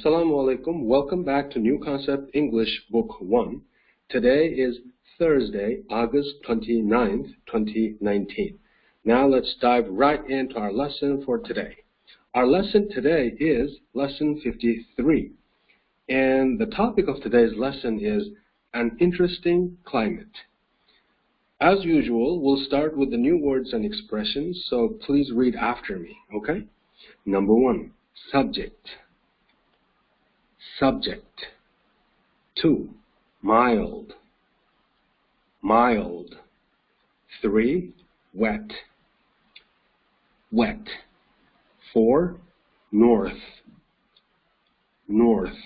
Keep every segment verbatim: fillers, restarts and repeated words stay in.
Assalamu alaikum. Welcome back to New Concept English Book one. Today is Thursday, August twenty-ninth, twenty nineteen. Now let's dive right into our lesson for today. Our lesson today is lesson fifty-three. And the topic of today's lesson is an interesting climate. As usual, we'll start with the new words and expressions, so please read after me, okay? Number one, subject. Subject. Two, mild. Mild. Three, wet. Wet. Four, north. North.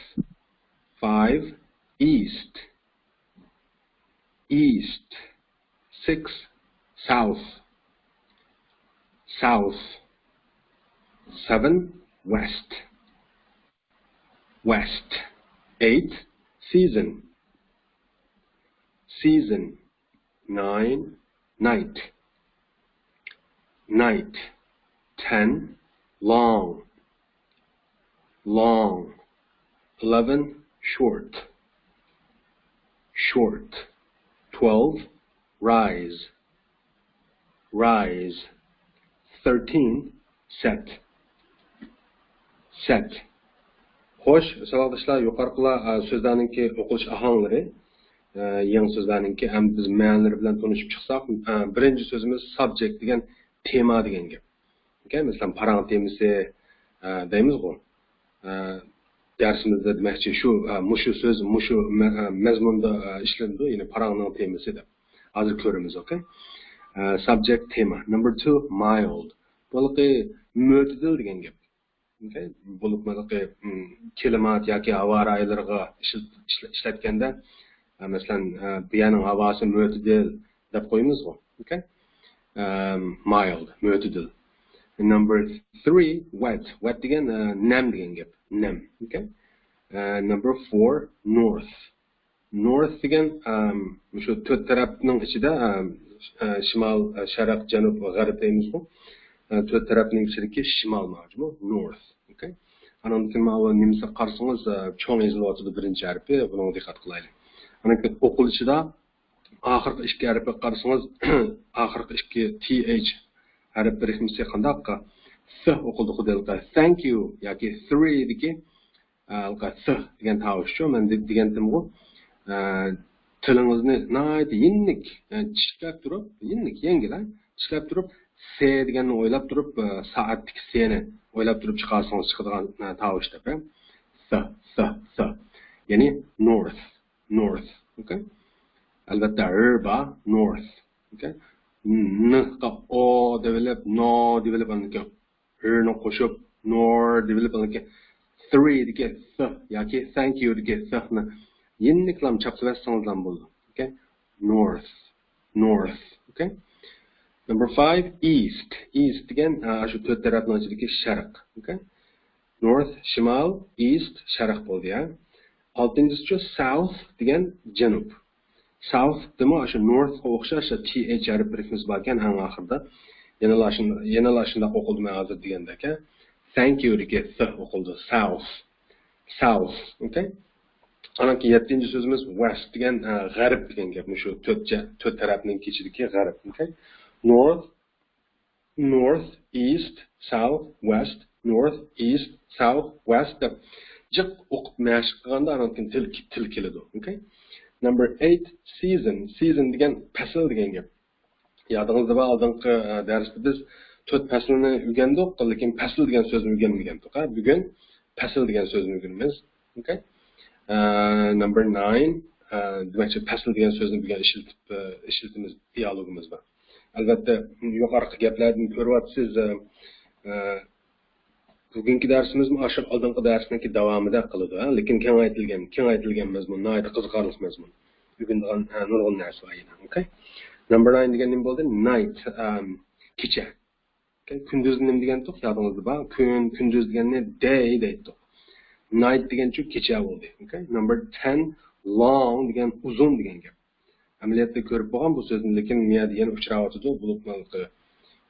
Five, east. East. Six, south. South. Seven, west. West. Eight, season. Season. Nine, night. Night. Ten, long. Long. Eleven, short. Short. Twelve, rise. Rise. Thirteen, set. Set. خوش، ساۋاقداشلار، يۇقىرىقىلار، ئە، سۆزلەرنىڭكى ئوقۇلۇش ئاھاڭلىرى، ئە، يېڭى سۆزلەرنىڭكى. ئەمدى بىز مەنىلىرى بىلەن تونۇشۇپ چىقساق، ئە، بىرىنچى سۆزىمىز subject دېگەن تېما دېگەن گەپ. ئوكەي، مەسىلەن، پاراڭ تېمىسى، ئە، دەيمىزغۇ. ئە، دەرسىمىزدە دېمەكچى شۇ، ئە، مۇشۇ سۆز، مۇشۇ مە-، ئە، مەزمۇندا، ئە، ئىشلىنىدۇ، يەنى پاراڭنىڭ تېمىسى دەپ. ھازىر كۆرىمىز، ئوكەي. ئە، subject تېما. Number two، mild. بۇلىقى مۆتىدىل دېگەن گەپ. ئوكەي؟ بولۇپمۇ ھېلىقى، م، كىلىمات ياكى ھاۋا رايلىرىغا ئىشلىت-، ئىشلە-، ئىشلەتكەندە، ئە، مەسىلەن، ئە، بۇ يەرنىڭ ھاۋاسى مۆتىدىل دەپ قويىمىزغۇ. ئوكەي؟ ئەم، mild، مۆتىدىل. Number three، wet. Wet دېگەن، ئە، نەم دېگەن گەپ. نەم. ئوكەي؟ ئە، number four، north. North دېگەن، ئەم، مۇشۇ تۆت تەرەپنىڭ ئىچىدە، ئەم، ئە، شىمال، ئە، شەرق، جەنۇب ۋە غەرب دەيمىزغۇ. ئە، تۆت تەرەپنىڭ ئىچىدىكى شىمال ماۋۇ، north. ئوكەي. ئانىڭدىن كېيىن ماۋۇ نېمىسىگە قارىسىڭىز، ئە، چوڭ يېزىلىۋاتىدۇ بىرىنچى ھەرپى، بۇنىڭغا دىققەت قىلايلى. ئاندىن كېيىن ئوقۇلۇشىدا ئاخىرقى ئىككى ھەرپىگە قارىسىڭىز، ئاخىرقى ئىككى T H ھەرپ رىتمىسى قانداق؟ س ئوقۇلىدۇ خۇددى ھېلىقى thank you ياكى three دىكى، ئە، ھېلىقى س دېگەن تاۋۇشچۇ. مەن دە-، دېگەنتىمغۇ، ئە، تىلىڭىزنى ناھايىتى يېنىك، ئە، چىشلەپ تۇرۇپ، يېنىك، يەڭگىل، ھە، چىشلەپ تۇرۇپ، س دېگەننى ئويلاپ تۇرۇپ، ئە، سائەتتىكى سنى ئويلاپ تۇرۇپ چىقارسىڭىز چىقىدىغان، ئە، تاۋۇش دەپ، ھە. س، س، س. يەنى north. North. ئوكەي. ئەلۋەتتە، ر بار، north. ئوكەي. نغا ئو دېۋىلىپ، نو دېۋىلىپ، ئاندىن كېيىن ر نى قوشۇپ، نور دېۋىلىپ، ئاندىن كېيىن three دىكى س ياكى thank you دىكى س نى يېنىكلام چاپلىۋەتسىڭىزلام بولىدۇ. ئوكەي. North. North. ئوكەي. Number five، east. East دېگەن، ئا، شۇ تۆت تەرەپنىڭ ئىچىدىكى شەرق. ئوكەي. North، شىمال، east، شەرق بولدى، يا. ئالتىنچىسىچۇ، south دېگەن جەنۇب. South دىمۇ شۇ north قا ئوخشاش T H ھەرپ رىتمىسى باركەن ئەڭ ئاخىرىدا. يەنىلا شۇن-، يەنىلا شۇنداق ئوقۇلدى مەن ھازىر دېگەندەك، ھە. Thank you دىكى س ئوقۇلدى. South. South. ئوكەي. ئانان كېيىن يەتتىنچى سۆزىمىز west دېگەن، ئە، غەرب دېگەن گەپ. مۇشۇ تۆت جە-، تۆت تەرەپنىڭ ئىچىدىكى غەرب. ئوكەي. North، north، east، south، west، north، east، south، west دەپ جىق ئوقۇپ مەشىق قىلغاندا ئانان كېيىن تىل، تىل كېلىدۇ. ئوكەي. Number eight، season. Season دېگەن پەسىل دېگەن گەپ. يادىڭىزدا بار، ئالدىنقى، ئە، دەرستە بىز تۆت پەسىلنى ئۆگەندۇق، لېكىن پەسىل دېگەن سۆزنى ئۆگەنمىگەنتۇق، ھە؟ بۈگۈن پەسىل دېگەن سۆزنى ئۆگىنىمىز. ئوكەي. ئە، number nine، ئە، دېمەكچى، پەسىل دېگەن سۆزنى بۈگۈن ئىشلىتىپ، ئە، ئىشلىتىمىز، دىئالوگىمىز بار. ئەلۋەتتە، يۇقىرىقى گەپلەردىن كۆرۈۋاتىسىز، ئە، ئە، بۈگۈنكى دەرسىمىزمۇ ئاشۇ ئالدىنقى دەرسنىڭكى داۋامىدەك قىلىدۇ، ھە؟ لېكىن كېڭەيتىلگەن، كېڭەيتىلگەن مەزمۇن، ناھايىتى قىزىقارلىق مەزمۇن. ئۆگىنىدىغان، ھە، نۇرغۇن نەرسە بار يەنە. ئوكەي. Number nine دېگەن نېمە بولدى؟ Night، ئەم، كېچە. ئوكەي. كۈندۈزنى نېمە دېگەنتۇق؟ يادىڭىزدا بار. كۈن، كۈندۈز دېگەننى day دەيتتۇق. Night دېگەنچۇ كېچە بولدى. ئوكەي. Number ten، long دېگەن ئۇزۇن دېگەن گەپ. ئەمەلىيەتتە كۆرۈپ بولغان بۇ سۆزنى، لېكىن مىيەدە يەنە ئۇچراۋاتىدۇ. بولۇپمۇ ھېلىقى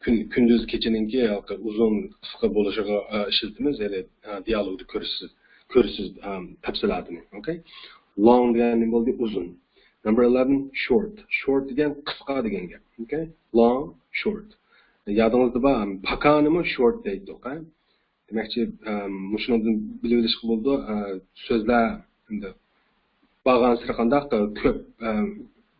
كۈن، كۈندۈز كېچىنىڭكى ھېلىقى ئۇزۇن، قىسقا بولۇشىغا، ئە، ئىشلىتىمىز. يەنى، ئە، دىئالوگدا كۆرىسىز. كۆرىسىز، ئەم، تەپسىلاتىنى. ئوكەي. Long دېگەن نېمە بولدى؟ ئۇزۇن. Number eleven, short. Short دېگەن قىسقا دېگەن گەپ. ئوكەي. Long, short. يادىڭىزدا بار، ئەم، پاكانىمۇ short دەيتتۇق، ھە؟ دېمەكچى، ئەم، مۇشۇنىڭدىن بىلىۋېلىشقا بولىدۇ، ئە، سۆزلەر ئەمدى بارغانسېرى قانداق، ئە، كۆپ، ئەم،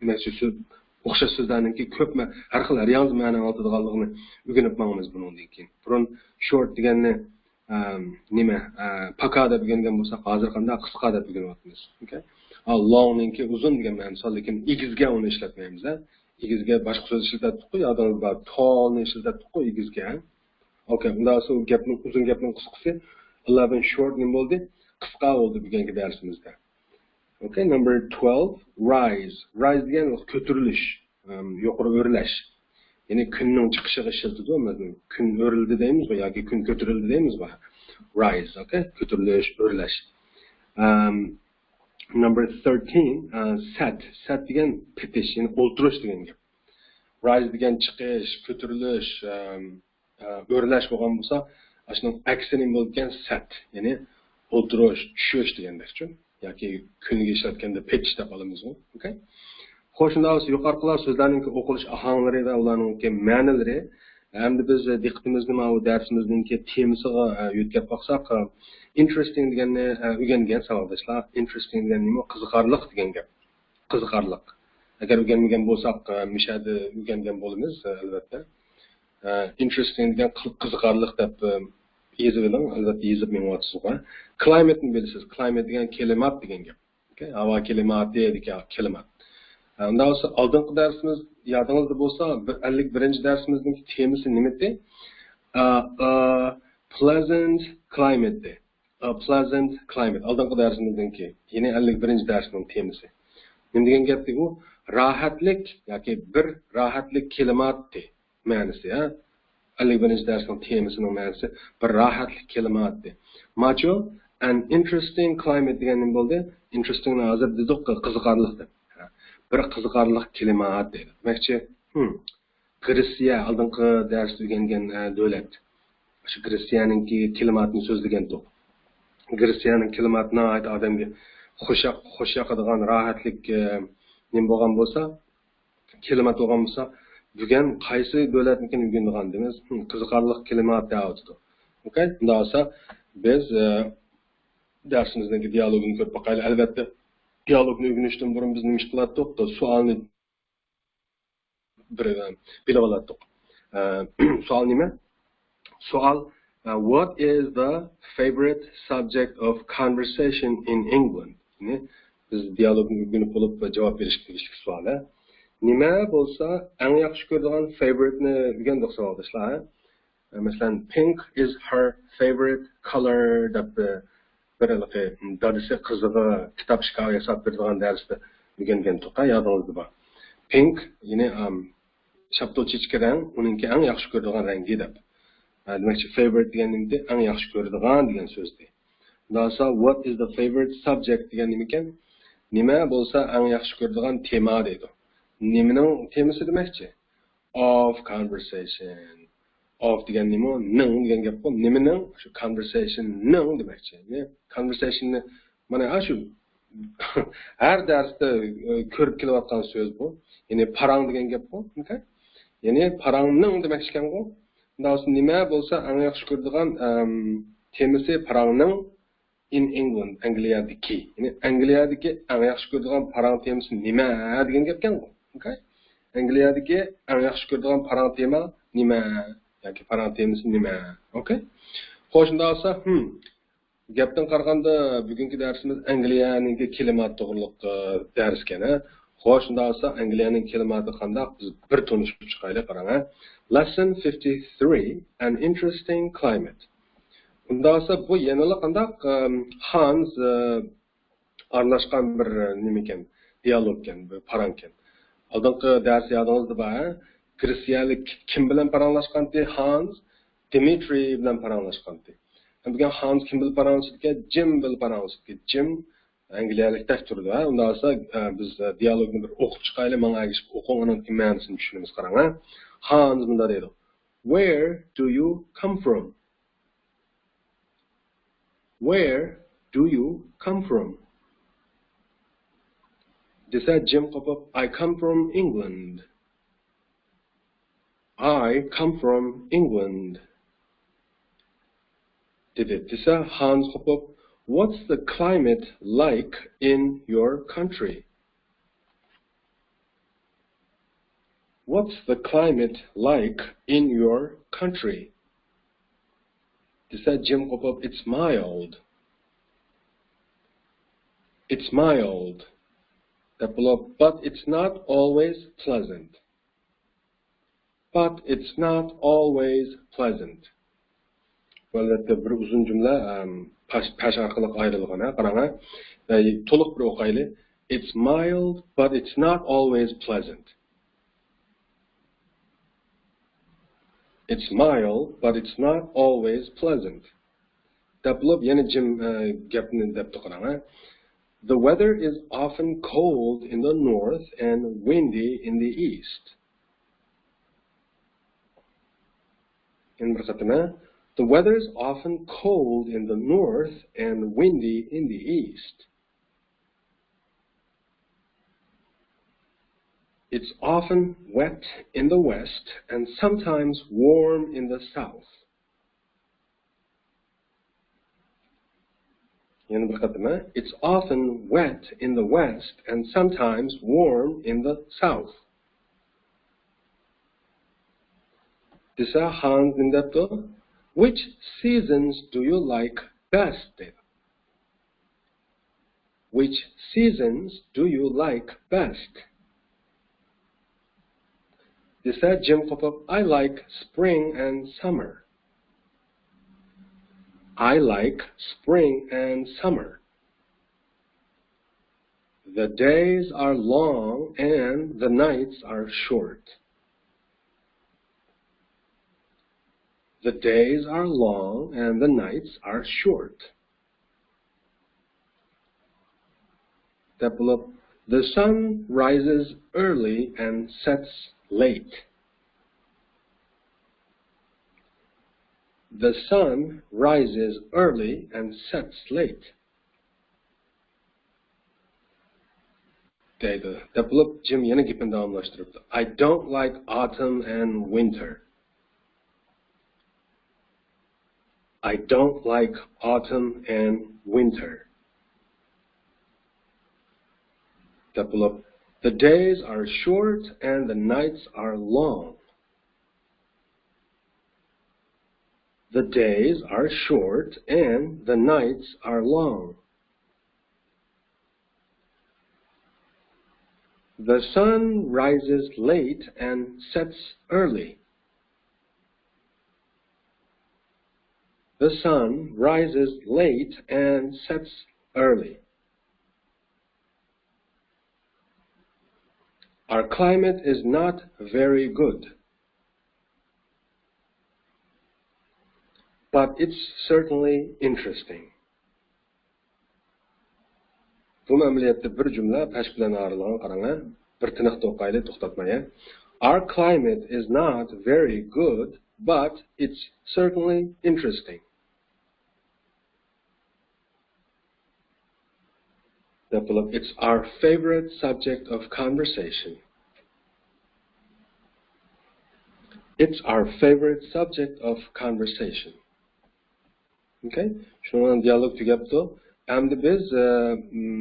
دېمەكچى، سۆ-، ئوخشاش سۆزلەرنىڭكى كۆپ مە-، ھەر خىل، ھەر يانغا مەنە ئاڭلىتىدىغانلىقىنى ئۆگىنىپ ماڭىمىز بۇنىڭدىن كېيىن. بۇرۇن short دېگەننى، ئەم، نېمە، ئە، پاكا دەپ ئۆگەنگەن بولساق، ھازىر قانداق، قىسقا دەپ ئۆگىنىۋاتىمىز. ئوكەي. ئا، long نىڭكى ئۇزۇن دېگەن مەنىسى، لېكىن ئېگىزگە ئۇنى ئىشلەتمەيمىز، ھە. ئېگىزگە باشقا سۆز ئىشلىتەتتۇققۇ، يادىڭىزدا بار، tall نى ئىشلىتەتتۇققۇ ئېگىزگە. ئوكەي، ئۇنداق بولسا ئۇ گەپنىڭ، ئۇزۇن گەپنىڭ قىسقىسى، eleven short نېمە بولدى؟ قىسقا بولدى بۈگۈنكى دەرسىمىزدە. ئوكەي، number twelve, rise. Rise دېگەن كۆتۈرۈلۈش، ئەم، يۇقىرى ئۆرلەش. يەنى كۈننىڭ چىقىشىغا ئىشلىتىدۇ، مەسىلەن، كۈن ئۆرۈلدى دەيمىزغۇ ياكى كۈن كۆتۈرۈلدى دەيمىزغۇ. Rise, ئوكەي، كۆتۈرۈلۈش، ئۆرلەش. ئەم، number thirteen, ئە، سەت. سەت دېگەن پېتىش، يەنى ئولتۇرۇش دېگەن گەپ. Rise دېگەن چىقىش، كۆتۈرۈلۈش، ئەم، ئە، ئۆرلەش بولغان بولسا، ئاشۇنىڭ ئەكسى نېمە بولىدىكەن؟ سەت. يەنى ئولتۇرۇش، چۈشۈش دېگەندەكچۇ. ياكى كۈنگە ئىشلەتكەندە پېتىش دەپ ئالىمىزغۇ. ئوكەي. خوش، شۇنداق بولسا يۇقىرىقىلار سۆزلەرنىڭكى ئوقۇلۇش ئاھاڭلىرى ۋە ئۇلارنىڭكى مەنىلىرى. ئەمدى بىز دىققىتىمىزنى ماۋۇ دەرسىمىزنىڭكى تېمىسىغا، ئە، يۆتكەپ باقساق، ئە، interesting دېگەننى، ئە، ئۆگەنگەن ساۋاقداشلار. Interesting دېگەن نېمە؟ قىزىقارلىق دېگەن گەپ. قىزىقارلىق. ئەگەر ئۆگەنمىگەن بولساق، ئە، مىشەدە ئۆگەنگەن بولىمىز، ئە، ئەلۋەتتە. ئە، interesting دېگەن قىل-، قىزىقارلىق دەپ، ئە، يېزىۋېلىڭ. ئەلۋەتتە يېزىپ مېڭىۋاتىسىزغۇ. Climate نى بىلىسىز. Climate دېگەن كىلىمات دېگەن گەپ. ئوكەي؟ ھاۋا كىلىماتى دېگەن كىلىمات. ئە، ئۇنداق بولسا ئالدىنقى دەرسىمىز يادىڭىزدا بولسا، بىر، ئەللىك بىرىنچى دەرسىمىزنىڭ تېمىسى نېمىدى؟ ئە، ئە، pleasant climate دى. A pleasant climate. ئالدىنقى دەرسىمىزنىڭكى، يەنى ئەللىك بىرىنچى دەرسنىڭ تېمىسى. نېمە دېگەن گەپتى ئۇ؟ راھەتلىك ياكى بىر راھەتلىك كىلىماتتى مەنىسى، ھە؟ ئەللىك بىرىنچى دەرسنىڭ تېمىسىنىڭ مەنىسى بىر راھەتلىك كىلىماتتى. ماچۇ، an interesting climate دېگەن نېمە بولدى؟ Interesting نى ھازىر دېدۇق، قىزىقارلىق دەپ. ھە، بىر قىزىقارلىق كىلىمات دەيدۇ. دېمەكچى، ھىم. گرېتسىيە، ئالدىنقى دەرستە ئۆگەنگەن، ئە، دۆلەت. شۇ گرېتسىيەنىڭكى كىلىماتىنى سۆزلىگەنتۇق. گرېتسىيەنىڭ كىلىماتى ناھايىتى ئادەمگە خۇش ياق-، خۇش ياقىدىغان، راھەتلىك، ئە، نېمە بولغان بولسا، كىلىمات بولغان بولسا، بۈگۈن قايسى دۆلەتنىكىنى ئۆگىنىدىغان دېدىڭىز؟ ھىم، قىزىقارلىق كىلىمات دەۋاتىدۇ. ئوكەي؟ ئۇنداق بولسا، بىز، ئە، دەرسىمىزنىڭكى دىيالوگىنى كۆرۈپ باقايلى. ئەلۋەتتە، دىيالوگنى ئۆگىنىشتىن بۇرۇن بىز نېمە ئىش قىلاتتۇق؟ سوئالنى بىر، ئە، بىلىۋالاتتۇق. ئە، سوئال نېمە؟ سوئال، ئە، What is the favorite subject of conversation in England? يەنى بىز دىيالوگنى ئۆگىنىپ بولۇپ جاۋاب بېرىشكە تېگىشلىك سوئال، ھە؟ نېمە بولسا ئەڭ ياخشى كۆرىدىغان، favorite نى ئۆگەندۇق ساۋاقداشلار، ھە؟ مەسىلەن، pink is her favorite color دەپ، بىر ھېلىقى دادىسى قىزىغا كىتاب شىكاۋى ياساپ بېرىدىغان دەرستە ئۆگەنگەنتۇق، ھە، يادىڭىزدا بار. Pink، يەنى، ئام، شاپتۇل چېچىكى رەڭ، ئۇنىڭكى ئەڭ ياخشى كۆرىدىغان رەڭگى دەپ. ھە، دېمەكچى، favorite دېگەن نېمىدى؟ ئەڭ ياخشى كۆرىدىغان دېگەن سۆزدى. ئۇنداق بولسا، what is the favorite subject دېگەن نېمىكەن؟ نېمە بولسا ئەڭ ياخشى كۆرىدىغان تېما دەيدۇ. نېمىنىڭ تېمىسى دېمەكچى؟ Of conversation. Of دېگەن نېمە؟ نىڭ دېگەن گەپقۇ. نېمىنىڭ؟ شۇ conversation نىڭ دېمەكچى. يەنى conversation نى، مانا، ھە، شۇ ھەر دەرستە، ئە، كۆرۈپ كېلىۋاتقان سۆز بۇ. يەنى پاراڭ دېگەن گەپقۇ. ئوكەي؟ يەنى پاراڭنىڭ دېمەكچىكەنغۇ. ئۇنداق بولسا نېمە بولسا ئەڭ ياخشى كۆرىدىغان، ئەم، تېمىسى پاراڭنىڭ، in England، ئەنگلىيەدىكى. يەنى ئەنگلىيەدىكى ئەڭ ياخشى كۆرىدىغان پاراڭ تېمىسى نېمە دېگەن گەپكەنغۇ. ئوكەي؟ ئەنگلىيەدىكى ئەڭ ياخشى كۆرىدىغان پاراڭ تېما نېمە؟ ياكى پاراڭ تېمىسى نېمە؟ ئوكەي؟ خوش، شۇنداق بولسا، ھىم. گەپتىن قارىغاندا، بۈگۈنكى دەرسىمىز ئەنگلىيەنىڭكى كىلىمات توغرۇلۇق، ئە، دەرسكەن، ھە؟ خوش، شۇنداق بولسا ئەنگلىيەنىڭ كىلىماتى قانداق؟ بىز بىر تونۇشۇپ چىقايلى، قاراڭ، ھە؟ Lesson fifty-three, an interesting climate. ئۇنداق بولسا بۇ يەنىلا قانداق؟ ئەم، ھانز، ئە، ئارىلاشقان بىر، ئە، نېمىكەن؟ دىيالوگكەن، بىر پاراڭكەن. ئالدىنقى دەرس يادىڭىزدا بار، ھە؟ گرېتسىيەلىك كىم بىلەن پاراڭلاشقانتى؟ ھانز دىمىترىي بىلەن پاراڭلاشقانتى. بۈگۈن ھانز كىم بىلەن پاراڭلىشىدىكەن؟ جىم بىلەن پاراڭلىشىدىكەن. جىم ئەنگلىيەلىكتەك تۇرىدۇ، ھە؟ ئۇنداق بولسا، ئە، بىز، ئە، دىيالوگنى بىر ئوقۇپ چىقايلى، ماڭا ئەگىشىپ ئوقۇڭ، ئۇنىڭ مەنىسىنى چۈشىنىمىز، قاراڭ، ھە؟ ھانز مۇنداق دەيدۇ. Where do you come from? Where do you come from? دېسە، جىم قوپۇپ، I come from England. I come from England. دېدى. دېسە، هانس قوپۇپ، What's the climate like in your country? What's the climate like in your country? دېسە، جىم قوپۇپ، It's mild. It's mild. دەپ بولۇپ، But it's not always pleasant. But it's not always pleasant. بۇ، ئەلۋەتتە، بىر ئۇزۇن جۈملە، ئەم، پەش، پەش ئارقىلىق ئايرىلغان، ھە، قاراڭ، ھە. ئەي، تولۇق بىر ئوقايلى. It's mild, but it's not always pleasant. It's mild, but it's not always pleasant. دەپ بولۇپ، يەنە جىم، ئە، گەپنى دەپتۇ، قاراڭ، ھە. The weather is often cold in the north and windy in the east. يەنە بىر قېتىم، ھە. The weather is often cold in the north and windy in the east. It's often wet in the west and sometimes warm in the south. يەنە بىر قېتىم، ھە. It's often wet in the west and sometimes warm in the south. دېسە، هانس نېمە دەپتۇ؟ Which seasons do you like best? دەيدۇ. Which seasons do you like best? دېسە، جىم قوپۇپ، I like spring and summer. I like spring and summer. The days are long and the nights are short. The days are long and the nights are short. دەپ بولۇپ، The sun rises early and sets late. The sun rises early and sets late. دەيدۇ. دەپ بولۇپ، جىم يەنە گېپىنى داۋاملاشتۇرۇپتۇ. I don't like autumn and winter. I don't like autumn and winter. دەپ بولۇپ، The days are short and the nights are long. The days are short and the nights are long. The sun rises late and sets early. The sun rises late and sets early. Our climate is not very good, but it's certainly interesting. بۇمۇ ئەمەلىيەتتە بىر جۈملە، پەش بىلەن ئايرىلغان، قاراڭ، ھە. بىر تىنىقتا ئوقايلى، توختاتماي، ھە. Our climate is not very good, but it's certainly interesting. دەپ بولۇپ، It's our favorite subject of conversation. It's our favorite subject of conversation. ئوكەي؟ شۇنىڭ بىلەن دىيالوگ تۈگەپتۇ. ئەمدى بىز، ئە،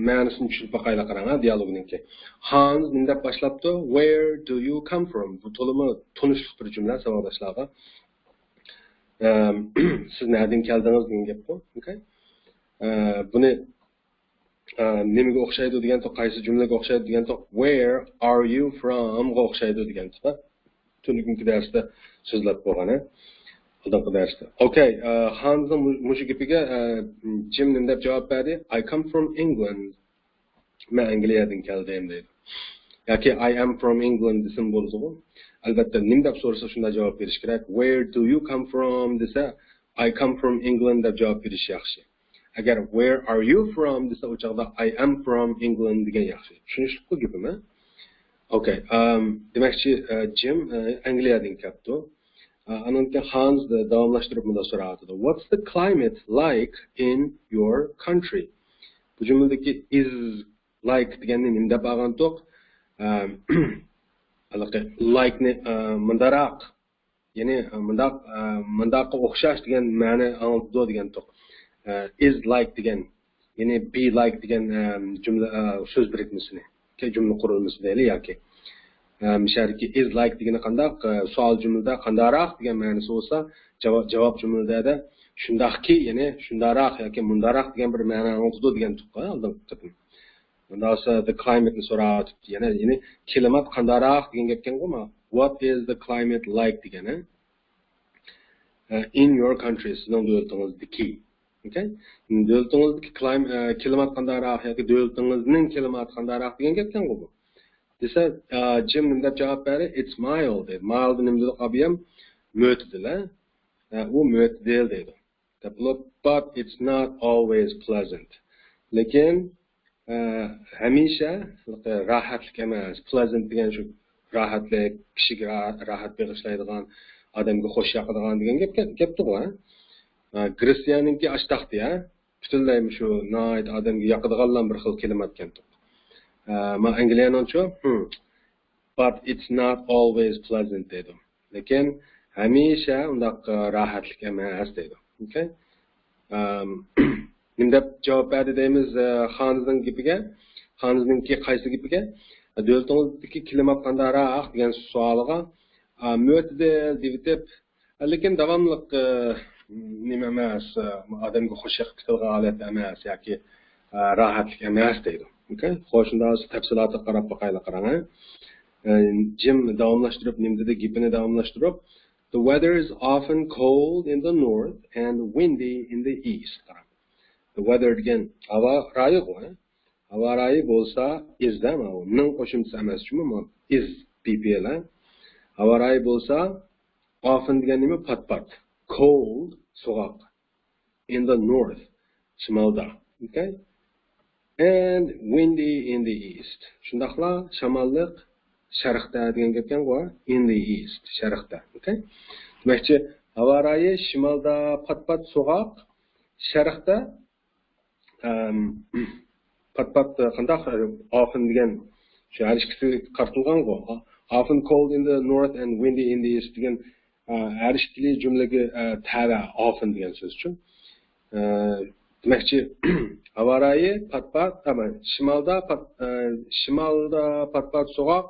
مەنىسىنى چۈشىنىپ باقايلى، قاراڭ، ھە، دىيالوگنىڭكى. ھانس نېمە دەپ باشلاپتۇ؟ Where do you come from? بۇ تولىمۇ تونۇشلۇق بىر جۈملە ساۋاقداشلارغا. ئەم، سىز نەدىن كەلدىڭىز دېگەن گەپقۇ. ئوكەي؟ ئە، بۇنى، ئە، نېمىگە ئوخشايدۇ دېگەنتۇق، قايسى جۈملىگە ئوخشايدۇ دېگەنتۇق، Where are you from غا ئوخشايدۇ دېگەنتۇق. تۈنۈگۈنكى دەرستە سۆزلەپ بولغان، ھە؟ ئالدىنقى دەرستە. ئوكەي، ئە، خانىمنىڭ مۇ-، مۇشۇ گېپىگە، ئە، جىم نېمە دەپ جاۋاب بەردى؟ I come from England. مەن ئەنگلىيەدىن كەلدىم دەيدۇ. ياكى I am from England دېسىمۇ بولىدىغۇ. ئەلۋەتتە، نېمە دەپ سورىسا شۇنداق جاۋاب بېرىش كېرەك. Where do you come from دېسە، I come from England دەپ جاۋاب بېرىش ياخشى. ئەگەر Where are you from دېسە، ئۇ چاغدا I am from England دېگەن ياخشى. چۈشىنىشلىكقۇ گېپىم، ھە؟ ئوكەي. ئەم، دېمەكچى، ئە، جىم، ئە، ئەنگلىيەدىن كەپتۇ. ئانىڭدىن كېيىن خانز داۋاملاشتۇرۇپ مۇنداق سوراۋاتىدۇ. What's the climate like in your country? بۇ جۈملىدىكى is like دېگەننى نېمە دەپ ئالغانتۇق؟ ئە، ھېلىقى like نى، ئە، مۇنداقراق، يەنى، ئە، مۇنداق، ئە، مۇنداققا ئوخشاش دېگەن مەنە ئاڭلىتىدۇ دېگەنتۇق. ئە، is like دېگەن، يەنى be like دېگەن، ئە، جۈملە، ئە، سۆز بىرىكمىسىنى، ياكى جۈملە قۇرۇلمىسى دەيلى ياكى. ئە، مۇشۇ يەردىكى is like دېگىنى قانداق؟ ئە، سوئال جۈملىدە قانداقراق دېگەن مەنىسى بولسا، جاۋاب، جاۋاب جۈملىدە شۇنداقكى، يەنى شۇنداقراق ياكى مۇنداقراق دېگەن بىر مەنە ئاڭلىتىدۇ دېگەنتۇق ئالدىنقى قېتىم. ئۇنداق بولسا the climate نى سوراۋاتىپتۇ. يەنە، يەنى كىلىمات قانداقراق دېگەن گەپكەنغۇ ما. What is the climate like دېگەن، ھە؟ ئە، in your country، سىزنىڭ دۆلىتىڭىزدىكى. ئوكەي؟ دۆلىتىڭىزدىكى كلايم-، ئە، كىلىمات قانداقراق ياكى دۆلىتىڭىزنىڭ كىلىماتى قانداقراق دېگەن گەپكەنغۇ بۇ. دېسە، ئە، جىم نېمە دەپ جاۋاب بەردى؟ It's mild دېدى. Mild نېمە دېدۇق ئابىيام؟ مۆتىدىل، ھە؟ ئە، ئۇ مۆتىدىل دەيدۇ. دەپ بولۇپ، but it's not always pleasant. لېكىن، ئە، ھەمىشە راھەتلىك ئەمەس. Pleasant دېگەن شۇ راھەتلىك، كىشىگە را-، راھەت بېغىشلايدىغان، ئادەمگە خوش ياقىدىغان دېگەن گەپ، گەپتىغۇ، ھە؟ ئە، گرېتسىيەنىڭكى ئاشتاقتى، ھە؟ پۈتۈنلەي مۇشۇ ناھايىتى ئادەمگە ياقىدىغانلا بىر خىل كىلىماتكەنتۇق. ئە، ما ئەنگلىيەنىڭچۇ؟ Hmm. But it's not always pleasant دەيدۇ. لېكىن ھەمىشە ئۇنداق، ئە، راھەتلىك ئەمەس دەيدۇ. ئوكەي؟ ئەم، نېمە دەپ جاۋاب بەردى دەيمىز، ئە، خانىزنىڭ گېپىگە؟ خانىزنىڭكى قايسى گېپىگە؟ دۆلىتىڭىزدىكى كىلىمات قانداقراق دېگەن سوئالىغا، ئا، مۆتىدىل دېۋېتىپ، لېكىن داۋاملىق، ئە، نېمە ئەمەس، ئە، ئادەمگە خوش يېقىپ كېتىدىغان ھالەتتە ئەمەس ياكى، ئە، راھەتلىك ئەمەس دەيدۇ. ئوكەي؟ خوش، شۇنداق بولسا تەپسىلاتىغا قاراپ باقايلى، قاراڭ، ھە؟ ئە، جىم داۋاملاشتۇرۇپ، نېمە دېدى؟ گېپىنى داۋاملاشتۇرۇپ، The weather is often cold in the north and windy in the east. قاراڭ. The weather دېگەن ھاۋا رايىغۇ، ھە؟ ھاۋا رايى بولسا is دە، ماۋۇ نىڭ قوشۇمچىسى ئەمەس، شۇمۇ؟ ماۋۇ is، be، ھە؟ ھاۋا رايى بولسا، often دېگەن نېمە؟ پات-پات. Cold، سوغۇق. In the north، شىمالدا. ئوكەي؟ And windy in the east. شۇنداقلا شاماللىق شەرقتە دېگەن گەپكەنغۇ، in the east، شەرقتە. ئوكەي؟ دېمەكچى، ھاۋا رايى شىمالدا پات-پات سوغۇق، شەرقتە، ئەم، پات-پات قانداق، often دېگەن شۇ ھەر ئىككىسى قارىتىلغانغۇ. Often cold in the north and windy in the east دېگەن، ئە، ھەر ئىككىلى جۈملىگە، ئە، تەۋە often دېگەن سۆز ئۈچۈن. ئە، دېمەكچى، ھاۋا رايى پات-پات، ئەمە، شىمالدا پات-، ئە، شىمالدا پات-پات سوغۇق،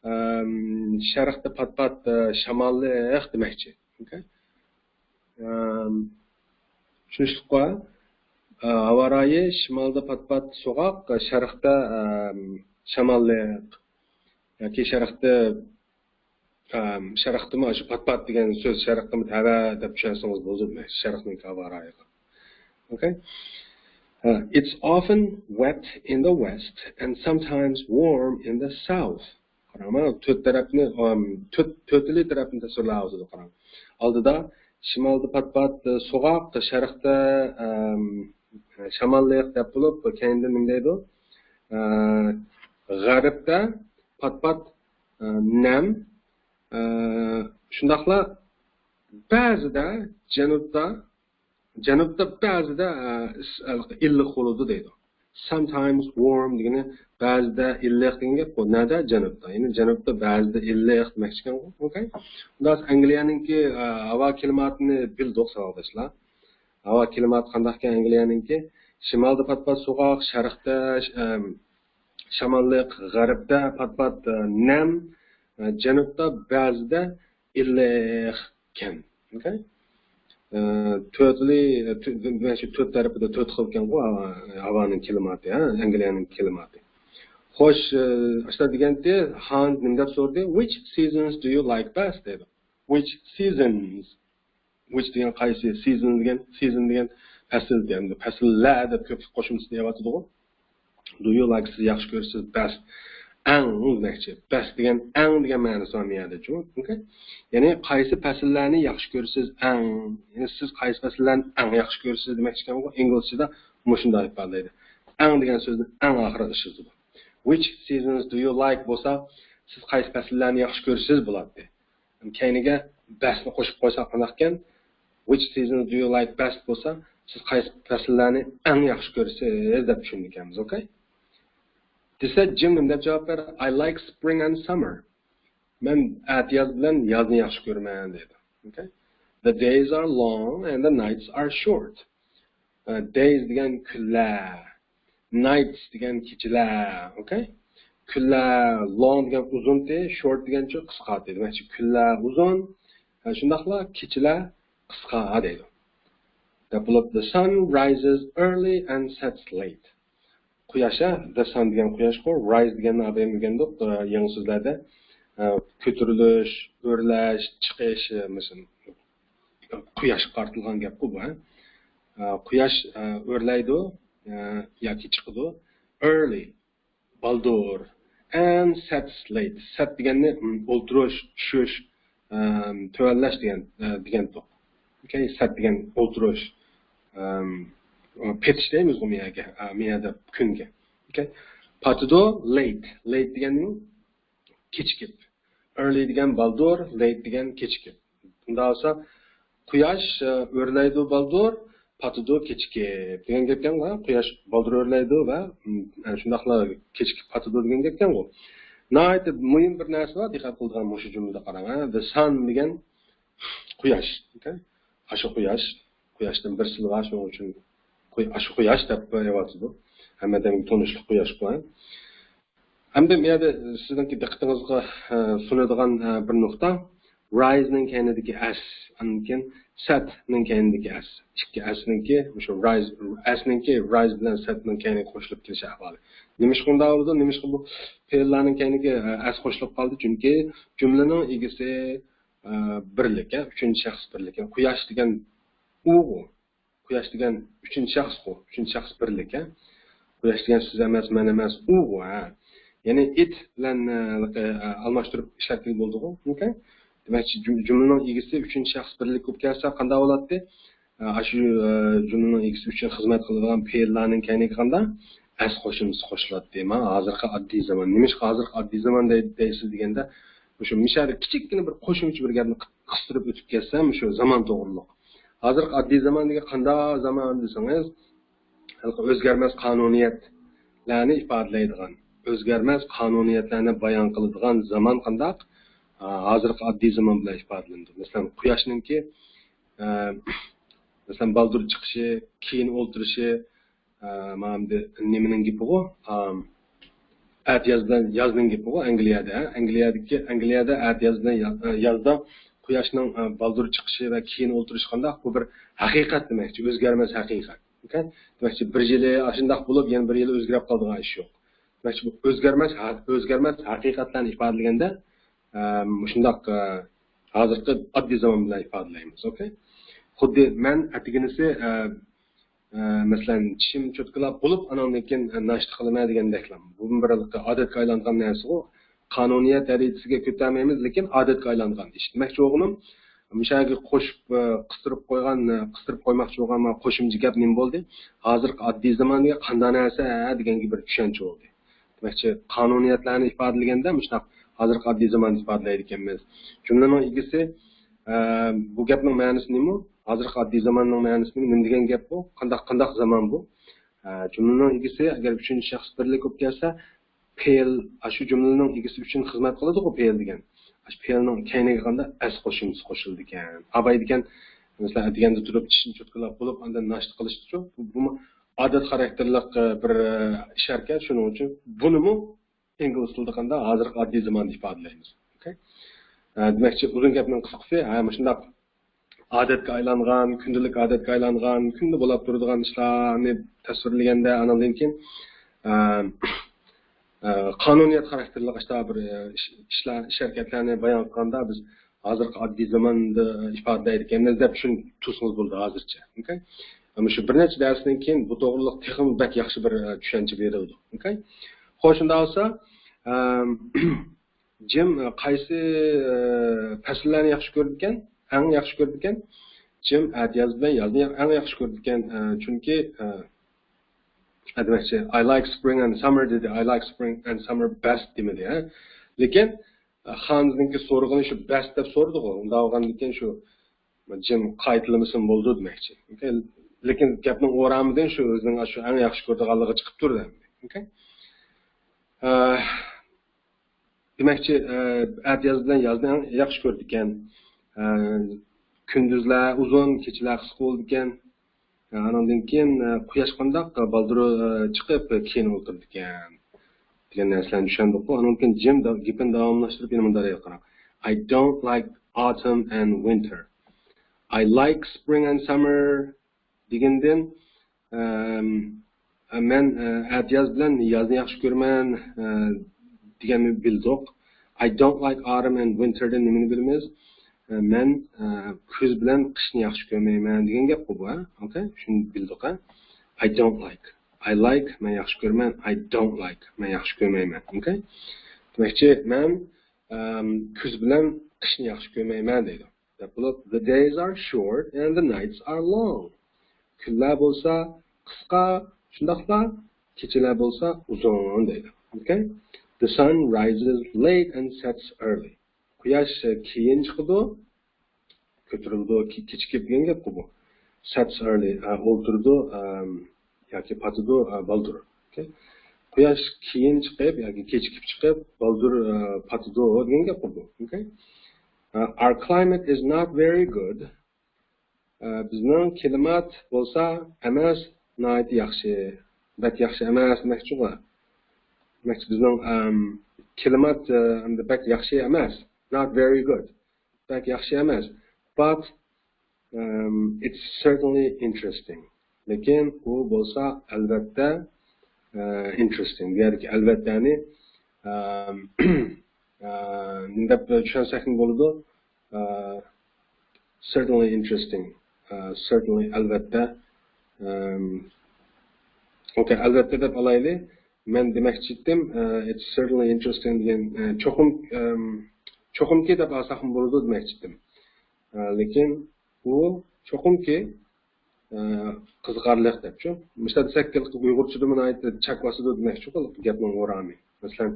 ئەم، شەرقتە پات-پات، ئە، شاماللىق دېمەكچى. ئوكەي؟ ئەم، چۈشىنىشلىكقۇ؟ ئە، ھاۋا رايى شىمالدا پات-پات سوغۇق، شەرقتە، ئەم، شاماللىق. ياكى شەرقتە، ئەم، شەرقتىمۇ شۇ پات-پات دېگەن سۆز شەرقتىمۇ تەۋە دەپ چۈشەنسىڭىز بولىدۇ، شەرقنىڭكى ھاۋا رايىغا. ئوكەي؟ ئە، It's often wet in the west and sometimes warm in the south. قاراڭ، مانا تۆت تەرەپنى، ئەم، تۆت، تۆتىلى تەرەپنى تەسۋىرلەۋاتىدۇ، قاراڭ. ئالدىدا شىمالدا پات-پات، ئە، سوغۇق، شەرقتە، ئەم، شاماللىق دەپ بولۇپ، كەينىدىن نېمە دەيدۇ؟ ئە، غەربتە پات-پات، ئە، نەم، ئە، شۇنداقلا بەزىدە جەنۇبتا جەنۇبتا بەزىدە، ئە، ئىس-، ئىللىق بولىدۇ دەيدۇ. Sometimes warm دېگىنى بەزىدە ئىللىق دېگەن گەپ بۇ. نەدە؟ جەنۇبتا. يەنى جەنۇبتا بەزىدە ئىللىق دېمەكچىكەن. ئوكەي. خۇلاس، ئەنگلىيەنىڭكى، ئە، ھاۋا كىلىماتىنى بىلدۇق، ساۋاقداشلار. ھاۋا كىلىماتى قانداقكەن ئەنگلىيەنىڭكى؟ شىمالدا پات-پات سوغۇق، شەرقتە، ئەم، شاماللىق، غەربتە پات-پات، ئە، نەم، ئە، جەنۇبتا بەزىدە ئىللىقكەن. ئوكەي. ئە، تۆتلى، تۆ-، دېمەك، شۇ تۆت تەرىپىدە تۆت خىلكەنغۇ، ھاۋا-، ھاۋانىڭ كىلىماتى، ھە، ئەنگلىيەنىڭ كىلىماتى. خوش، ئە، ئاشۇنداق دېگەنتى، خانىز نېمە دەپ سورىدى؟ Which seasons do you like best؟ دېدى. Which seasons؟ Which دېگەن قايسى؟ Season دېگەن، season دېگەن پەسىل، يەنى پەسىللەر دەپ كۆپلۈك قوشۇمچىسىنى دەۋاتىدىغۇ. Do you like، سىز ياخشى كۆرىسىز، best، ئەڭ دېمەكچى. Best دېگەن ئەڭ دېگەن مەنىسى بار بۇ يەردە، چۈشەندىڭىزمۇ؟ ئوكەي؟ يەنى قايسى پەسىللەرنى ياخشى كۆرىسىز، ئەڭ. يەنى سىز قايسى پەسىللەرنى ئەڭ ياخشى كۆرىسىز دېمەكچىكەنغۇ. ئىنگلىزچىدا مۇشۇنداق ئىپادىلەيدۇ. ئەڭ دېگەن سۆزنى ئەڭ ئاخىرىغا ئىشلىتىدۇ. Which seasons do you like بولسا، سىز قايسى پەسىللەرنى ياخشى كۆرىسىز بولاتتى. كەينىگە bestنى قوشۇپ قويساق قانداقكەن؟ Which seasons do you like best بولسا، سىز قايسى پەسىللەرنى ئەڭ ياخشى كۆرىسىز دەپ چۈشىنىدىكەنمىز، ئوكەي؟ دېسە، جىم نېمە دەپ جاۋاب بەردى؟ I like spring and summer. مەن ئەتىياز بىلەن يازنى ياخشى كۆرىمەن دەيدۇ. Okay? The days are long and the nights are short. Days دېگەن كۈنلەر، nights دېگەن كېچىلەر، okay؟ كۈنلەر، long دېگەن ئۇزۇنتى، short دېگەنچۇ قىسقاتى. دېمەكچى، كۈنلەر ئۇزۇن، شۇنداقلا كېچىلەر قىسقا دەيدۇ. دەپ بولۇپ، the sun rises early and sets late. قۇياش، ھە، the sun دېگەن قۇياشقۇ، rise دېگەننى ئابايام ئۆگەندۇق، ئە، يېڭى سۆزلەردە، ئە، كۆتۈرۈلۈش، ئۆرلەش، چىقىش، ئە، مەسىلەن، قۇياشقا قارىتىلغان گەپقۇ بۇ، ھە. ئە، قۇياش، ئە، ئۆرلەيدۇ، ئە، ياكى چىقىدۇ. Early، بالدۇر. And sets late. Set دېگەننى، م، ئولتۇرۇش، چۈشۈش، ئەم، تۆۋەنلەش دېگەن، ئە، دېگەنتۇق. Okay، set دېگەن ئولتۇرۇش، ئەم، پېتىش دەيمىزغۇ مىيەگە، ئە، مىيەدە كۈنگە. Okay. پاتىدۇ، late. Late دېگەن كېچىكىپ. Early دېگەن بالدۇر، late دېگەن كېچىكىپ. بۇنداق بولسا، قۇياش، ئە، ئۆرلەيدۇ بالدۇر، پاتىدۇ كېچىكىپ دېگەن گەپكەنغۇ. قۇياش بالدۇر ئۆرلەيدۇ ۋە، م، ئە، شۇنداقلا كېچىكىپ پاتىدۇ دېگەن گەپكەنغۇ. ناھايىتى مۇھىم بىر نەرسە بار، دىققەت قىلىدىغان مۇشۇ جۈملىدە قاراڭ، ھە. The sun دېگەن قۇياش. Okay؟ ئاشۇ قۇياش، قۇياشتىن بىر سىلى بار، شۇنىڭ ئۈچۈن قۇي-، ئاشۇ قۇياش دەپ ئېيتىۋاتىدۇ. ھەممە ئادەمگە تونۇشلۇق قۇياش بۇ. ئەمدى بۇ يەردە سىزنىڭكى دىققىتىڭىزغا، ئە، سۇنىدىغان، ئە، بىر نۇقتا. Rise نىڭ كەينىدىكى S، ئاندىن كېيىن set نىڭ كەينىدىكى S. ئىككى S نىڭكى مۇشۇ rise، S نىڭكى rise بىلەن set نىڭ كەينىگە قوشۇلۇپ كېلىش ئەھۋالى. نېمىشقا ئۇنداق بولىدۇ؟ نېمىشقا بۇ پېئىللارنىڭ كەينىگە، ئە، S قوشۇلۇپ قالدى؟ چۈنكى جۈملىنىڭ ئىگىسى، ئە، بىرلىك، ئە، ئۈچىنچى شەخس بىرلىك. قۇياش دېگەن ئۇغۇ. قۇياش دېگەن ئۈچىنچى شەخسقۇ، ئۈچىنچى شەخس بىرلىك، ھە؟ قۇياش دېگەن سىز ئەمەس، مەن ئەمەس، ئۇغۇ، ھە؟ يەنى it بىلەن، ئە، ئە، ئالماشتۇرۇپ ئىشلەتكىلى بولىدىغۇ، okay؟ دېمەكچى، جۈم-، جۈملىنىڭ ئىگىسى ئۈچىنچى شەخس بىرلىك بولۇپ كەلسە قانداق بولاتتى؟ ئە، ئاشۇ، ئە، جۈملىنىڭ ئىگىسى ئۈچۈن خىزمەت قىلىدىغان پېئىللارنىڭ كەينىگە قانداق؟ S قوشۇمچىسى قوشۇلاتتى. مانا ھازىرقى ئاددىي زامان. نېمىشقا ھازىرقى ئاددىي زامان دەي-، دەيسىز دېگەندە، مۇشۇ مىشەدە كىچىككىنە بىر قوشۇمچە بىر گەپنى قىستۇرۇپ ئۆتۈپ كەتسەم، مۇشۇ زامان توغرۇلۇق. ھازىرقى ئاددىي زامان دېگەن قانداق زامان دېسىڭىز، ھېلىقى ئۆزگەرمەس قانۇنىيەتلەرنى ئىپادىلەيدىغان، ئۆزگەرمەس قانۇنىيەتلەرنى بايان قىلىدىغان زامان قانداق؟ ھا، ھازىرقى ئاددىي زامان بىلەن ئىپادىلىنىدۇ. مەسىلەن، قۇياشنىڭكى، ئە، مەسىلەن، بالدۇر چىقىشى، كېيىن ئولتۇرۇشى، ئە، مانا ئەمدى نېمىنىڭ گېپىغۇ؟ ئەتىياز بىلەن يازنىڭ گېپىغۇ ئەنگلىيەدە. ئەنگلىيەدىكى، ئەنگلىيەدە ئەتىياز بىلەن يا-، يازدا قۇياشنىڭ، ئە، بالدۇر چىقىشى ۋە كېيىن ئولتۇرۇشى قانداق؟ بۇ بىر ھەقىقەت دېمەكچى، ئۆزگەرمەس ھەقىقەت. ئوكەي؟ دېمەكچى، بىر يىلى ئاشۇنداق بولۇپ، يەنە بىر يىلى ئۆزگىرىپ قالىدىغان ئىش يوق. دېمەكچى، بۇ ئۆزگەرمەس ھە-، ئۆزگەرمەس ھەقىقەتلەرنى ئىپادىلىگەندە، ئە، مۇشۇنداق، ئە، ھازىرقى ئاددىي زامان بىلەن ئىپادىلەيمىز. ئوكەي؟ خۇددى مەن ئەتىگىنىسى، ئە، ئە، مەسىلەن، چىشىم چوتكىلاپ بولۇپ، ئاناندىن كېيىن، ئە، ناشتا قىلىمەن دېگەندەكلا. بۇ بىر ئادەتكە ئايلانغان نەرسىغۇ. قانۇنىيەت دەرىجىسىگە كۆتەرمەيمىز، لېكىن ئادەتكە ئايلانغان ئىش. دېمەكچى بولغىنىم، مۇشۇ يەرگە قوشۇپ، ئە، قىستۇرۇپ قويغان، ئە، قىستۇرۇپ قويماقچى بولغان مانا قوشۇمچە گەپ نېمە بولدى؟ ھازىرقى ئاددىي زامان دېگەن قانداق نەرسە، ھە، دېگەنگە بىر چۈشەنچە بولدى. دېمەكچى، قانۇنىيەتلەرنى ئىپادىلىگەندە مۇشۇنداق ھازىرقى ئاددىي زاماننى ئىپادىلەيدىكەنمىز. جۈملىنىڭ ئىگىسى، ئە، بۇ گەپنىڭ مەنىسى نېمە؟ ھازىرقى ئاددىي زاماننىڭ مەنىسى نېمە؟ نېمە دېگەن گەپ بۇ؟ قانداق، قانداق زامان بۇ؟ ئە، جۈملىنىڭ ئىگىسى ئەگەر ئۈچىنچى شەخس بىرلىك بولۇپ كەلسە، پېئىل، ئاشۇ جۈملىنىڭ ئىگىسى ئۈچۈن خىزمەت قىلىدىغۇ پېئىل دېگەن. ئاشۇ پېئىلنىڭ كەينىگە قانداق؟ S قوشۇمچىسى قوشۇلىدىكەن. ئابايدىكەن، مەسىلەن، ئەتىگەندە تۇرۇپ چىشىنى چوتكىلاپ بولۇپ، ئاندىن ناشتا قىلىشتىچۇ. بۇ، بۇمۇ ئادەت خاراكتېرلىق، ئە، بىر، ئە، ئىش ئەركەن. شۇنىڭ ئۈچۈن بۇنىمۇ ئىنگلىز تىلىدا قانداق؟ ھازىرقى ئاددىي زاماندا ئىپادىلەيمىز. ئوكەي؟ ئە، دېمەكچى، ئۇزۇن گەپنىڭ قىسقىسى، ھە، مۇشۇنداق ئادەتكە ئايلانغان، كۈندىلىك ئادەتكە ئايلانغان، كۈندە بولاپ تۇرىدىغان ئىشلارنى تەسۋىرلىگەندە، ئانىڭدىن كېيىن، ئە، ئە، قانۇنىيەت خاراكتېرلىق ئىشتا بىر، ئە، ئىش، ئىشلار، ئىش ھەرىكەتلەرنى بايان قىلغاندا، بىز ھازىرقى ئاددىي زاماندا ئىپادىلەيدىكەنمىز دەپ چۈشىنىپ تۇرسىڭىز بولىدۇ ھازىرچە. ئوكەي؟ ئەمما شۇ بىر نەچچە دەرستىن كېيىن بۇ توغرىلىق تېخىمۇ بەك ياخشى بىر، ئە، چۈشەنچە بېرىلىدۇ. ئوكەي؟ خوش، شۇنداق بولسا، ئەم، جىم، ئە، قايسى، ئە، پەسىللەرنى ياخشى كۆرىدىكەن؟ ئەڭ ياخشى كۆرىدىكەن؟ جىم ئەتىياز بىلەن يازنى يا-، ئەڭ ياخشى كۆرىدىكەن. ئە، چۈنكى، ئە، ئە، دېمەكچى، I like spring and summer دېدى. I like spring and summer best دېمىدى، ھە. لېكىن خانىزنىڭكى سورىغىنى شۇ بەس دەپ سورىدىغۇ. ئۇنداق بولغاندىكىن شۇ جىم قايتىلىمىسىمۇ بولىدۇ دېمەكچى. ئوكەي؟ لېكىن گەپنىڭ ئورامىدىن شۇ ئۆزىنىڭ شۇ ئەڭ ياخشى كۆرىدىغانلىقى چىقىپ تۇرىدۇ ئەمدى. ئوكەي؟ ئە، دېمەكچى، ئە، ئەتىياز بىلەن يازنى ئەڭ ياخشى كۆرىدىكەن. ئە، كۈندۈزلەر ئۇزۇن، كېچىلەر قىسقا بولىدىكەن. ئانىڭدىن كېيىن، ئە، قۇياش قانداق بالدۇر، ئە، چىقىپ، كېيىن ئولتۇرىدىكەن دېگەن نەرسىلەرنى چۈشەندۇققۇ. ئانىڭدىن كېيىن جىم دا-، گېپىنى داۋاملاشتۇرۇپ يەنە مۇنداق دەيدۇ، قاراڭ. I don't like autumn and winter. I like spring and summer دېگەندىن، ئەم، ئە، مەن، ئە، ئەتىياز بىلەن يازنى ياخشى كۆرىمەن، ئە، دېگەننى بىلدۇق. I don't like autumn and winter دىن نېمىنى بىلىمىز؟ ئە، مەن، ئە، كۈز بىلەن قىشنى ياخشى كۆرمەيمەن دېگەن گەپقۇ بۇ، ھە؟ ئوكەي؟ شۇنى بىلدۇق، ھە؟ I don't like. I like، مەن ياخشى كۆرىمەن. I don't like، مەن ياخشى كۆرمەيمەن. ئوكەي؟ دېمەكچى، مەن، ئەم، كۈز بىلەن قىشنى ياخشى كۆرمەيمەن دەيدۇ. دەپ بولۇپ، the days are short and the nights are long. كۈنلەر بولسا قىسقا، شۇنداقلا كېچىلەر بولسا ئۇزۇن دەيدۇ. ئوكەي؟ The sun rises late and sets early. قۇياش كېيىن چىقىدۇ، كۆتۈرۈلىدۇ، كې-، كېچىكىپ دېگەن گەپقۇ بۇ. Sets early، ئە، ئولتۇرىدۇ، ئەم، ياكى پاتىدۇ، ئە، بالدۇر. ئوكەي؟ قۇياش كېيىن چىقىپ ياكى كېچىكىپ چىقىپ، بالدۇر، ئە، پاتىدۇ دېگەن گەپقۇ بۇ. ئوكەي؟ ئە، our climate is not very good. ئە، بىزنىڭ كىلىمات بولسا ئەمەس، ناھايىتى ياخشى. بەك ياخشى ئەمەس دېمەكچىغۇ. دېمەكچى، بىزنىڭ، ئەم، كىلىمات، ئە، ئەمدى بەك ياخشى ئەمەس. Not very good. بەك ياخشى ئەمەس. But، ئەم، it's certainly interesting. لېكىن ئۇ بولسا ئەلۋەتتە، ئە، interesting. بۇ يەردىكى ئەلۋەتتەنى، ئەم، ئە، نېمە دەپ چۈشەنسەكمۇ بولىدۇ؟ ئە، certainly interesting. ئە، certainly ئەلۋەتتە. ئەم، ئوكەي، ئەلۋەتتە دەپ ئالايلى. مەن دېمەكچى ئىدىم، ئە، it's certainly interesting دېگەن، ئە، چوقۇم، ئەم، چوقۇمكى دەپ ئالساقمۇ بولىدۇ دېمەكچى ئىدىم. ئە، لېكىن ئۇ چوقۇمكى، ئە، قىزىقارلىق دەپچۇ. مىسال دېسەك، ئۇيغۇرچىدىمۇ ناھايىتى چەك باسىدۇ دېمەكچۇ، گەپنىڭ ئورامى. مەسىلەن،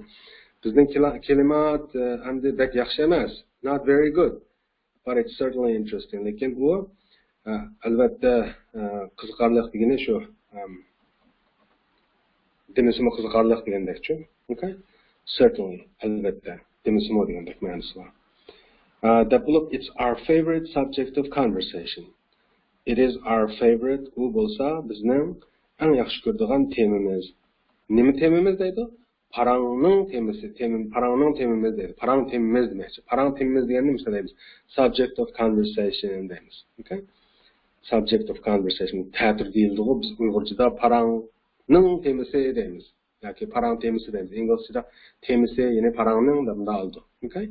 بىزنىڭ كىلا-، كىلىمات، ئە، ئەمدى بەك ياخشى ئەمەس. Not very good. But it's certainly interesting. لېكىن ئۇ، ئە، ئەلۋەتتە، ئە، قىزىقارلىق دېگىنى شۇ، ئەم، دېمىسىمۇ قىزىقارلىق دېگەندەكچۇ. ئوكەي؟ Certainly، ئەلۋەتتە. دېمىسىمۇ دېگەندەك مەنىسى بار. ئە، دەپ بولۇپ، it's our favorite subject of conversation. It is our favorite، ئۇ بولسا بىزنىڭ ئەڭ ياخشى كۆرىدىغان تېمىمىز. نېمە تېمىمىز دەيدۇ؟ پاراڭنىڭ تېمىسى، تېمى-، پاراڭنىڭ تېمىمىز دەيدۇ. پاراڭ تېمىمىز دېمەكچى. پاراڭ تېمىمىز دېگەننى مىسال دەيمىز. Subject of conversation دەيمىز. ئوكەي؟ Subject of conversation. تەتۈر دېيىلىدىغۇ، بىز ئۇيغۇرچىدا پاراڭنىڭ تېمىسى دەيمىز. ياكى پاراڭ تېمىسى دەيمىز. ئىنگلىزچىدا تېمىسى، يەنى پاراڭنىڭ دەپ مۇنداق ئالىدۇ. ئوكەي؟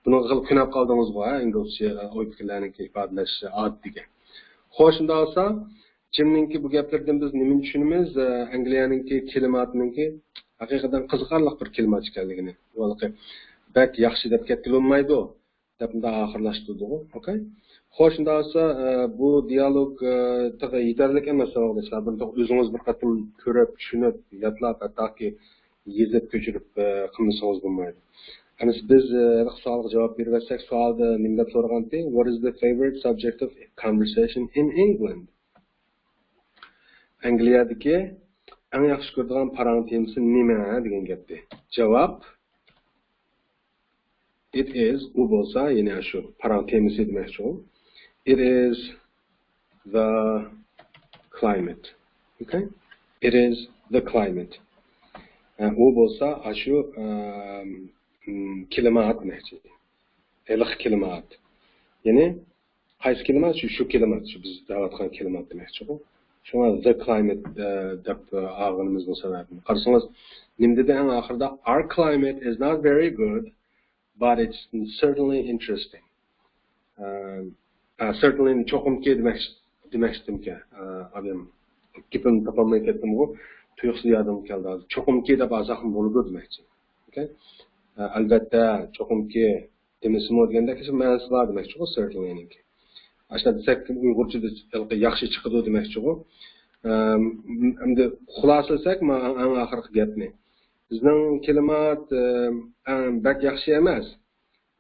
بۇنىڭغا خېلى كۆنۈپ قالدىڭىزغۇ، ھە؟ ئىنگلىزچە ئوي پىكىرلەرنىڭكى ئىپادىلەش ئادىتىگە. خوش، شۇنداق بولسا، جىمنىڭكى بۇ گەپلىرىدىن بىز نېمىنى چۈشىنىمىز؟ ئە، ئەنگلىيەنىڭكى كىلىماتىنىڭكى ھەقىقەتەن قىزىقارلىق بىر كىلىمات ئىكەنلىكىنى. بۇ ھېلىقى بەك ياخشى دەپ كەتكىلى بولمايدۇ، دەپ مۇنداق ئاخىرلاشتۇردىغۇ. ئوكەي؟ خوش، شۇنداق بولسا، ئە، بۇ دىيالوگ، ئە، تېخى يېتەرلىك ئەمەس، ساۋاقداشلار. بۇنى تېخى ئۆزىڭىز بىر قېتىم كۆرۈپ، چۈشىنىپ، يادلاپ، ھەتتاكى يېزىپ، كۆچۈرۈپ، ئە، قىلمىسىڭىز بولمايدۇ. ئەمىسە بىز، ئە، ھېلىقى سوئالغا جاۋاب بېرىۋەتسەك، سوئالدا نېمە دەپ سورىغانتى؟ What is the favorite subject of conversation in England? ئەنگلىيەدىكى ئەڭ ياخشى كۆرىدىغان پاراڭ تېمىسى نېمە دېگەن گەپتى. جاۋاب، it is، ئۇ بولسا، يەنى شۇ پاراڭ تېمىسى دېمەكچىغۇ. It is the climate. ئوكەي؟ It is the climate. ئە، ئۇ بولسا، ئاشۇ، ئەم، كىلىمات دېمەكچى. ھېلىقى كىلىمات. يەنى قايسى كىلىمات؟ شۇ، شۇ كىلىمات، شۇ بىز دەۋاتقان كىلىمات دېمەكچىغۇ. شۇڭا the climate، ئە، دەپ، ئە، ئالغىنىمىزنىڭ سەۋەبىنى. قارىسىڭىز، نېمە دېدى ئەڭ ئاخىرىدا؟ Our climate is not very good, but it's certainly interesting. ئە، ئە، certainly چوقۇمكى دېمەكچى، دېمەكچىدىمكەن. ئە، ئادەم گېپىمنى تاپالماي كەتتىمغۇ، تۇيۇقسىز يادىمغا كەلدى ھازىر. چوقۇمكى دەپ ئالساقمۇ بولىدۇ دېمەكچى. ئوكەي؟ ئە، ئەلۋەتتە، چوقۇمكى، دېمىسىمۇ دېگەندەك مەنىسى بار دېمەكچىغۇ، certainlyنىڭكى. ئاشۇنداق دېسەك، ئۇيغۇرچىدا ھېلىقى ياخشى چىقىدۇ دېمەكچىغۇ. ئەم، ئەمدى خۇلاسىلىسەك، ما-، ئەڭ ئاخىرقى گەپنى. بىزنىڭ كىلىمات، ئەم، ئەڭ بەك ياخشى ئەمەس.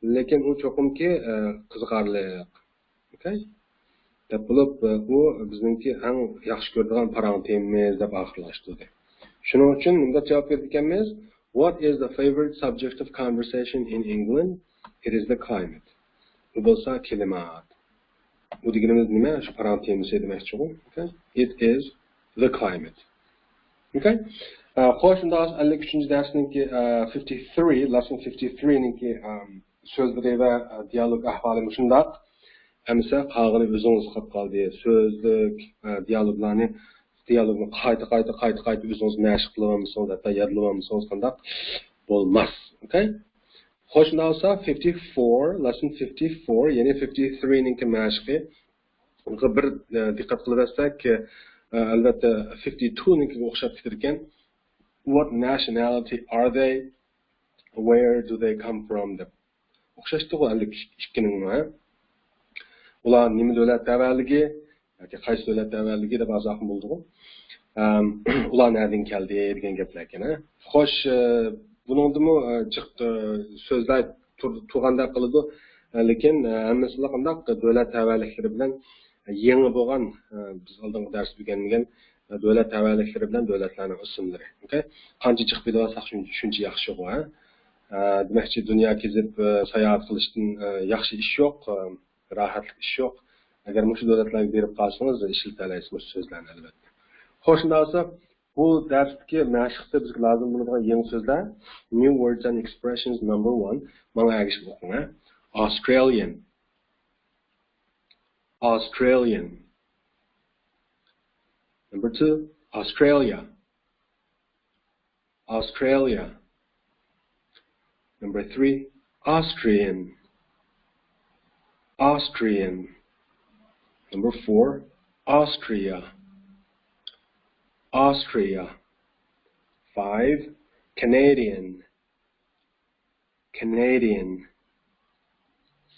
لېكىن ئۇ چوقۇمكى، ئە، قىزىقارلىق. ئوكەي؟ دەپ بولۇپ، ئە، ئۇ بىزنىڭكى ئەڭ ياخشى كۆرىدىغان پاراڭ تېمىمىز دەپ ئاخىرلاشتۇردى. شۇنىڭ ئۈچۈن مۇنداق جاۋاب بېرىدىكەنمىز: What is the favorite subject of conversation in England? It is the climate. ئۇ بولسا كىلىمات. بۇ دېگىنىمىز نېمە؟ شۇ پاراڭ تېمىسى دېمەكچىغۇ. ئوكەي؟ It is the climate. ئوكەي؟ ئە، خوش، ئۇنداق ئەللىك ئۈچىنچى دەرسنىڭكى، ئە، fifty three، lesson fifty three نىڭكى، ئە، سۆزلىرى ۋە، ئە، دىيالوگ ئەھۋالى مۇشۇنداق. ئەمىسە قالغىنى ئۆزىڭىزگە قاپ قالدى. سۆزلۈك، ئە، دىيالوگلارنى، دىيالوگنى قايتا، قايتا، قايتا، قايتا ئۆزىڭىز مەشىق قىلىۋالمىسىڭىز، ھەتتا يادلىۋالمىسىڭىز قانداق؟ بولماس. ئوكەي؟ خوش، ئۇنداق بولسا fifty four، lesson fifty four، يەنى fifty three نىڭكى مەشىقى بىر، ئە، دىققەت قىلىۋەتسەك، ئە، ئەلۋەتتە، fifty two نىڭكىگە ئوخشاپ كېتىدىكەن. What nationality are they? Where do they come from? دەپ. ئوخشاشتىغۇ ئەللىك ئىككىنىڭ، ھە؟ ئۇلار نېمە دۆلەت تەۋەلىكى ياكى قايسى دۆلەت تەۋەلىكى دەپ ئازاقمۇ بولىدىغۇ. ئەم، ئۇلار نەدىن كەلدى دېگەن گەپلەركەن، ھە؟ خوش، ئە، بۇنىڭدىمۇ، ئە، جىق، ئە، سۆزلەر تۇر-، تۇرغاندەك قىلىدۇ. ئە، لېكىن، ئە، ھەممىسىلا قانداق دۆلەت تەۋەلىكلىرى بىلەن يېڭى بولغان، ئە، بىز ئالدىنقى دەرستە ئۆگەنمىگەن، ئە، دۆلەت تەۋەلىكلىرى بىلەن دۆلەتلەرنىڭ ئىسىملىرى. ئوكەي؟ قانچە جىق بىلىۋالساق شۇنچە، شۇنچە ياخشىغۇ، ھە؟ ئە، دېمەكچى، دۇنيا كېزىپ، ئە، ساياھەت قىلىشتىن، ئە، ياخشى ئىش يوق، ئە، راھەتلىك ئىش يوق. ئەگەر مۇشۇ دۆلەتلەرگە بېرىپ قالسىڭىز، ئىشلىتەلەيسىز مۇشۇ سۆزلەرنى، ئەلۋەتتە. خوش، شۇنداق بولسا، بۇ دەرستىكى مەشىقتە بىزگە لازىم بولىدىغان يېڭى سۆزلەر، new words and expressions number one، ماڭا ئەگىشىپ ئوقۇڭ، ھە. Australian. Australian. Number two, Australia. Australia. Number three, Austrian. Austrian. Number four, Austria. Austria. Five, Canadian. Canadian.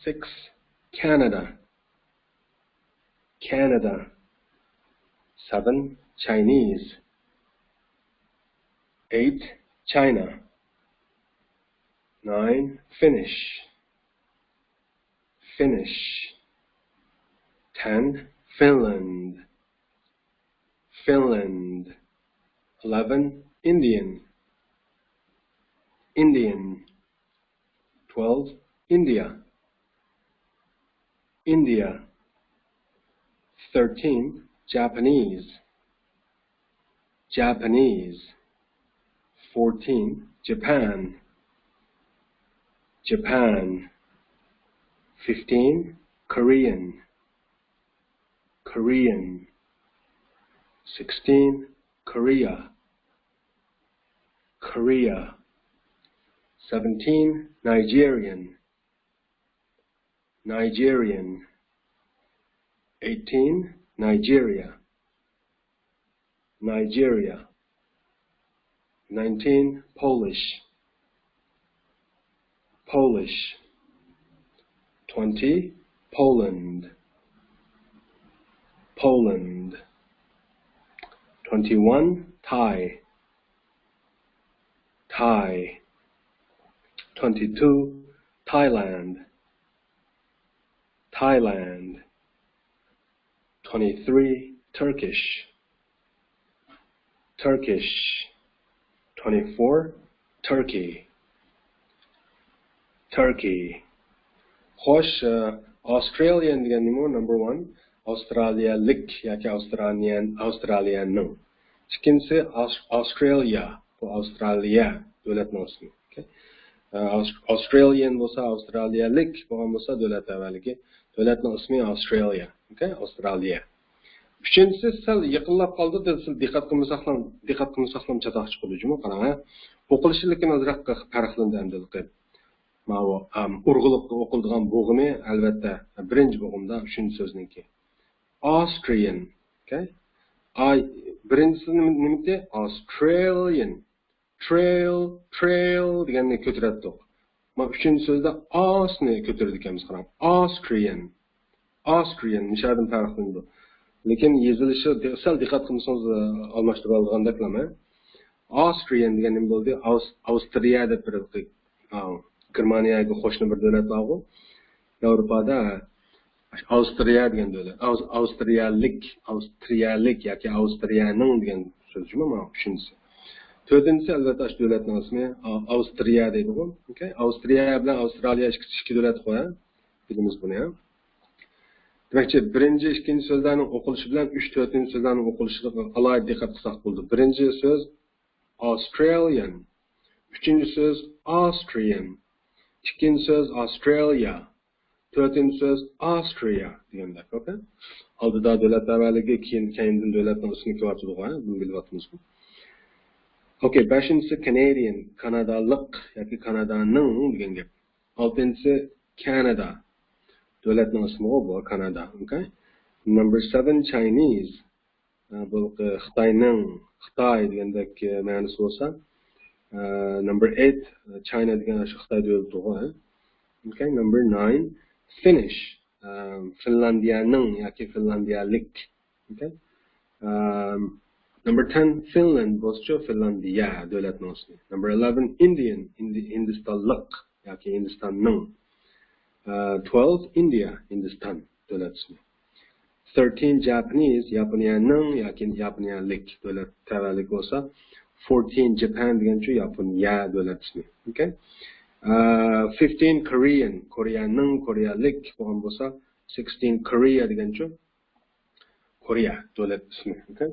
Six, Canada. Canada. Seven, Chinese. Eight, China. Nine, Finnish. Finnish. Ten, Finland. Finland. Eleven, Indian. Indian. Twelve, India. India. Thirteen, Japanese. Japanese. Fourteen, Japan. Japan. Fifteen, Korean. Korean. Sixteen, Korea. Korea. Seventeen, Nigerian. Nigerian. Eighteen, Nigeria. Nigeria. Nineteen, Polish. Polish. Twenty, Poland. Poland. Twenty-one, Thai. Thai. Twenty-two, Thailand. Thailand. Twenty-three, Turkish. Turkish. Twenty-four, Turkey. Turkey. خوش، ئە، Australian دېگەن نېمە؟ Number one، ئاۋسترالىيەلىك ياكى ئاۋسترالىيەن، ئاۋسترالىيەنىڭ. ئىككىنچىسى، ئاس-، ئاسترالىيە، بۇ ئاۋسترالىيە دۆلەتنىڭ ئىسمى. ئوكەي. ئە، ئاس-، ئاسترالىيەن بولسا ئاۋسترالىيەلىك، بولغان بولسا دۆلەت تەۋەلىكى. دۆلەتنىڭ ئىسمى ئاسترالىيە. ئوكەي، ئاسترالىيە. ئۈچىنچىسى سەل يېقىنلاپ قالدى، دەپ سەل دىققەت قىلمىساقلا، دىققەت قىلمىساقلا چاتاق چىقىدۇ جۇمۇ، قاراڭ، ھە. ئوقۇلۇشى لېكىن ئازراق پەرقلىنىدۇ ئەمدىلىكى. ماۋۇ، ئام، ئۇرغۇلۇقتا ئوقۇلىدىغان بوغۇمى، ئەلۋەتتە، بىرىنچى بوغۇمدا ئۈچىنچى سۆزنىڭكى. Austrian. ئوكەي. ئاي، بىرىنچىسى نېمە، نېمىتى؟ Australian. Trail، trail دېگەننى كۆتۈرەتتۇق. ما ئۈچىنچى سۆزدە ئاسنى كۆتۈرىدىكەنمىز، قاراڭ. Austrian. Austrian، مۇشۇ يەردىن پەرقلىنىدۇ. لېكىن يېزىلىشى دى-، سەل دىققەت قىلمىسىڭىز، ئە، ئالماشتۇرۇۋالغاندەكلا، ھە؟ Austrian دېگەن نېمە بولدى؟ ئاۋس-، ئاۋسترىيە دەپ بېرىدۇ. ئاۋ. گېرمانىيەگە قوشنا بىر دۆلەت بارغۇ ياۋروپادا، ئاۋسترىيە دېگەن دۆلەت. ئاۋس-، ئاۋسترىيەلىك، ئاۋسترىيەلىك ياكى ئاۋسترىيەنىڭ دېگەن سۆز جۇمۇ مانا ئۈچىنچىسى. تۆتىنچىسى، ئەلۋەتتە، ئاشۇ دۆلەتنىڭ ئىسمى ئا-، ئاۋسترىيە دەيدىغۇ. ئوكەي، ئاۋسترىيە بىلەن ئاۋسترالىيە ئىككىسى ئىككى دۆلەت قوي، ھە؟ بىلىمىز بۇنى، ھە؟ دېمەكچى، بىرىنچى، ئىككىنچى سۆزلەرنىڭ ئوقۇلۇشى بىلەن ئۈچ، تۆتىنچى سۆزلەرنىڭ ئوقۇلۇشىغا ئالاھىدە دىققەت قىلساق بولىدۇ. بىرىنچى سۆز Australian، ئۈچىنچى سۆز Austrian، ئىككىنچى سۆز Australia، تۆتىنچى سۆز Austria دېگەندەك. ئوكەي؟ ئالدىدا دۆلەت تەۋەلىكى، كېيىن، كەينىدىن دۆلەتنىڭ ئىسمى كېلىۋاتىدىغۇ، ھە؟ بۇنى بىلىۋاتىمىزغۇ. ئوكەي، بەشىنچىسى Canadian، كانادالىق ياكى كانادانىڭ دېگەن گەپ. ئالتىنچىسى كانادا. دۆلەتنىڭ ئىسمىغۇ بۇ، كانادا. ئوكەي؟ Number seven Chinese. ئە، بۇ خىتاينىڭ، خىتاي دېگەندەك، ئە، مەنىسى بولسا، ئە، number eight، ئە، China دېگەن شۇ خىتاي دۆلىتىغۇ، ھە؟ ئوكەي، number nine Finnish، ئە، فىنلاندىيەنىڭ ياكى فىنلاندىيەلىك. ئوكەي. ئە، number ten Finland بولسىچۇ، فىنلاندىيە دۆلەتنىڭ ئىسمى. Number eleven Indian، ھىندى-، ھىندىستانلىق ياكى ھىندىستاننىڭ. ئە، twelve India، ھىندىستان دۆلەت ئىسمى. Thirteen Japanese، ياپونىيەنىڭ ياكى ياپونىيەلىك دۆلەت تەۋەلىك بولسا، fourteen Japan دېگەنچۇ ياپونىيە دۆلەت ئىسمى. ئوكەي. ئە، fifteen Korean، كورېيەنىڭ، كورېيەلىك بولغان بولسا، sixteen Korea دېگەنچۇ كورېيە دۆلەت ئىسمى. ئوكەي.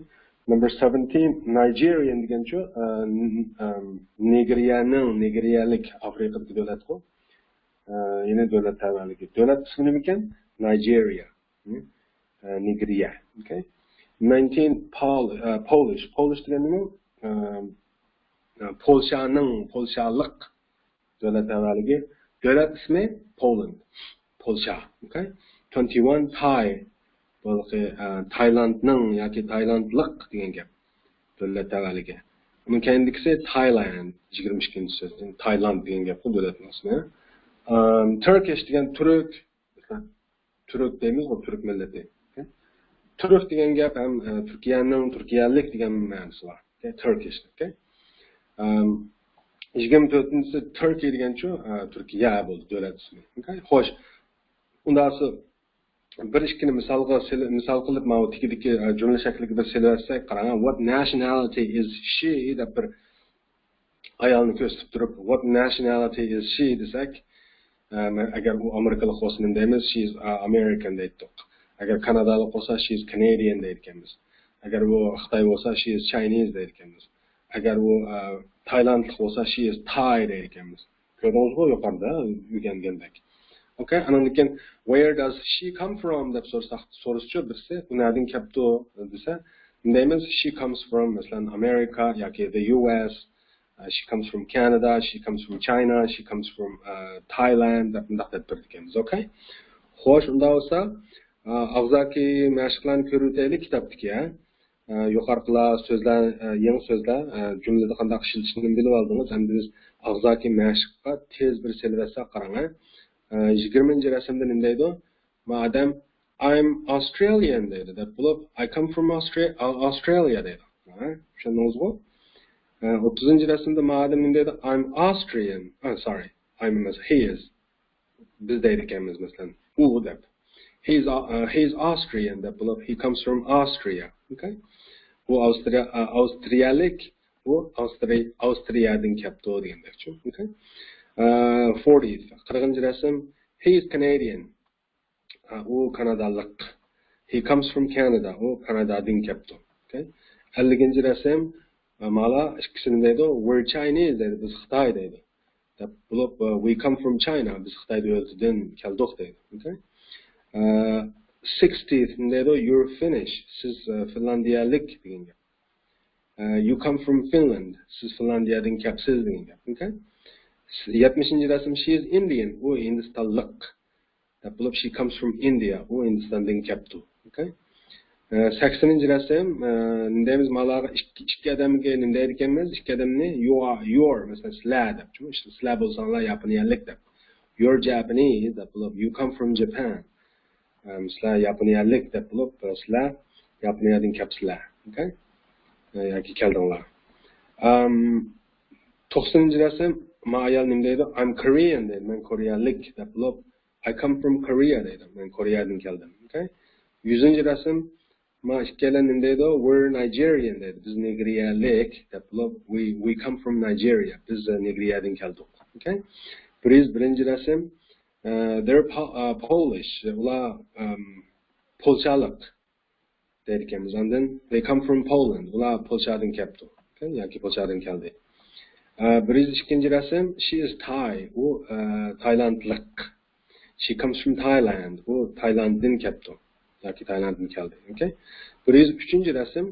Number seventeen Nigerian دېگەنچۇ، ئە، ن-، ئەم، نىگېرىيەنىڭ، نىگېرىيەلىك ئافرىقىدىكى دۆلەتقۇ. ئە، يەنە دۆلەت تەۋەلىكى. دۆلەت ئىسمى نېمىكەن؟ نايجېرىيە. ئە، نىگېرىيە. ئوكەي. Nineteen Pol-، ئە، Polish. Polish دېگەن نېمە؟ ئە، ئە، پولشانىڭ، پولشالىق دۆلەت تەۋەلىكى. دۆلەت ئىسمى Poland. پولشا. ئوكەي. Twenty-one Thai. بۇ، ئە، تايلاندنىڭ ياكى تايلاندلىق دېگەن گەپ. دۆلەت تەۋەلىكى. ئۇنىڭ كەينىدىكىسى Thailand، يىگىرمە ئىككىنچى سۆز. تايلاند دېگەن گەپقۇ دۆلەتنىڭ ئىسمى. ئەم، Turkish دېگەن تۈرك. تۈرك دەيمىزغۇ، تۈرك مىللىتى. تۈرك دېگەن گەپ ھەم، ئە، تۈركىيەنىڭ، تۈركىيەلىك دېگەن مەنىسى بار. ئوكەي، Turkish. ئوكەي. ئەم، يىگىرمە تۆتىنچىسى Turkey دېگەنچۇ، ئە، تۈركىيە بولدى، دۆلەت ئىسمى. ئوكەي، خوش. ئۇنداقسا بىر ئىككىنى مىسالغا سېلى-، مىسال قىلىپ، ماۋۇ تېگىدىكى، ئە، جۈملە شەكلىگە بىر سېلىۋەتسەك، قاراڭ. What nationality is she دەپ بىر ئايالنى كۆرسىتىپ تۇرۇپ، What nationality is she دېسەك، ئە، مە-، ئەگەر ئۇ ئامېرىكىلىق بولسا نېمە دەيمىز؟ She is, ئە، American دەيتتۇق. ئەگەر كانادالىق بولسا، She is Canadian دەيدىكەنمىز. ئەگەر ئۇ خىتاي بولسا، She is Chinese دەيدىكەنمىز. ئەگەر ئۇ، ئە، تايلاندلىق بولسا، She is Thai دەيدىكەنمىز. كۆردىڭىزغۇ يۇقىرىدا ئۆگەنگەندەك. ئوكەي، ئاندىن كېيىن، Where does she come from دەپ سورىساق، سورىسىچۇ بىرسى، ئۇ نەدىن كەپتۇ دېسە، نېمە دەيمىز؟ She comes from، مەسىلەن، America ياكى the U S، ئە، she comes from Canada، she comes from China، she comes from، ئە، Thailand دەپ مۇنداق دەپ بېرىدىكەنمىز. ئوكەي. خوش، ئۇنداق بولسا، ئە، ئاغزاكى مەشىقلەرنى كۆرۈۋېتەيلى كىتابتىكى، ھە. ئە، يۇقىرىقىلار سۆزلەر، ئە، يېڭى سۆزلەر، ئە، جۈملىدە قانداق ئىشلىتىشنى بىلىۋالدىڭىز. ئەمدى بىز ئاغزاكى مەشىققە تېز بىر سېلىۋەتسەك قاراڭ، ھە. ئە، يىگىرمىنچى رەسىمدە نېمە دەيدۇ؟ ما ئادەم، I'm Australian دەيدۇ، دەپ بولۇپ، I come from Austra-، Au-، Australia دەيدۇ. ھە؟ چۈشەندىڭىزغۇ؟ ئە، ئوتتۇزىنچى رەسىمدە ما ئادەم نېمە دەيدۇ؟ I'm Austrian. ئا، sorry. I'm ئەمەس، he is. بىز دەيدىكەنمىز، مەسىلەن، ئۇ دەپ. He is, uh, he is Austrian دەپ بولۇپ، he comes from Austria. ئوكەي؟ ئۇ ئاۋسترىيە، ئە، ئاۋسترىيەلىك، ئۇ ئاۋسترىي-، ئاۋسترىيەدىن كەپتۇ دېگەندەكچۇ. ئوكەي؟ ئە، forty، قىرىقىنچى رەسىم، he is Canadian. ئە، ئۇ كانادالىق. He comes from Canada. ئۇ كانادادىن كەپتۇ. ئوكەي؟ ئەللىكىنچى رەسىم، ئە، مالا ئىككىسىنى دەيدۇ. We're Chinese دەيدۇ. بىز خىتاي دەيدۇ. دەپ بولۇپ، ئە، We come from China. بىز خىتاي دۆلىتىدىن كەلدۇق دەيدۇ. ئوكەي؟ ئە، sixty نى دەيدۇ. You're Finnish. سىز، ئە، فىنلاندىيەلىك دېگەن گەپ. ئە، You come from Finland. سىز فىنلاندىيەدىن كەپسىز دېگەن گەپ. ئوكەي؟ يەتمىشىنچى رەسىم، She is Indian. ئۇ ھىندىستانلىق. دەپ بولۇپ، She comes from India. ئۇ ھىندىستاندىن كەپتۇ. ئوكەي؟ ئە، سەكسىنىنچى رەسىم، ئە، نېمە دەيمىز، مالاغا ئىككى، ئىككى ئادەمگە نېمە دەيدىكەنمىز؟ ئىككى ئادەمنى you are، your، مەسىلەن، سىلەر دەپ. شۇ ئىشتە سىلەر بولساڭلار ياپونىيەلىك دەپ. You're Japanese دەپ بولۇپ، You come from Japan. ئە، سىلەر ياپونىيەلىك دەپ بولۇپ، سىلەر ياپونىيەدىن كەپسىلەر. ئوكەي؟ ئە، ياكى كەلدىڭلار. ئەم، توقسىنىنچى رەسىم، ما ئايال نېمە دەيدۇ؟ I'm Korean دەيدۇ. مەن كورېيەلىك دەپ بولۇپ، I come from Korea دەيدۇ. مەن كورېيەدىن كەلدىم. ئوكەي. يۈزىنچى رەسىم، ما ئىككىيلەن نېمە دەيدۇ؟ We're Nigerian دەيدۇ. بىز نېگرىيەلىك دەپ بولۇپ، we, we come from Nigeria. بىز نېگرىيەدىن كەلدۇق. ئوكەي. بىرىز بىرىنچى رەسىم، ئە، they're Po-، ئە، Polish. ئۇلار، ئەم، پولشالىق دەيدىكەنمىز. ئاندىن they come from Poland. ئۇلار پولشادىن كەپتۇ. ئوكەي؟ ياكى پولشادىن كەلدى. ئە، بىرىز ئىككىنچى رەسىم، she is Thai. ئۇ، ئە، تايلاندلىق. She comes from Thailand. ئۇ تايلانددىن كەپتۇ. ياكى تايلانددىن كەلدى. ئوكەي؟ بىرىز ئۈچىنچى رەسىم،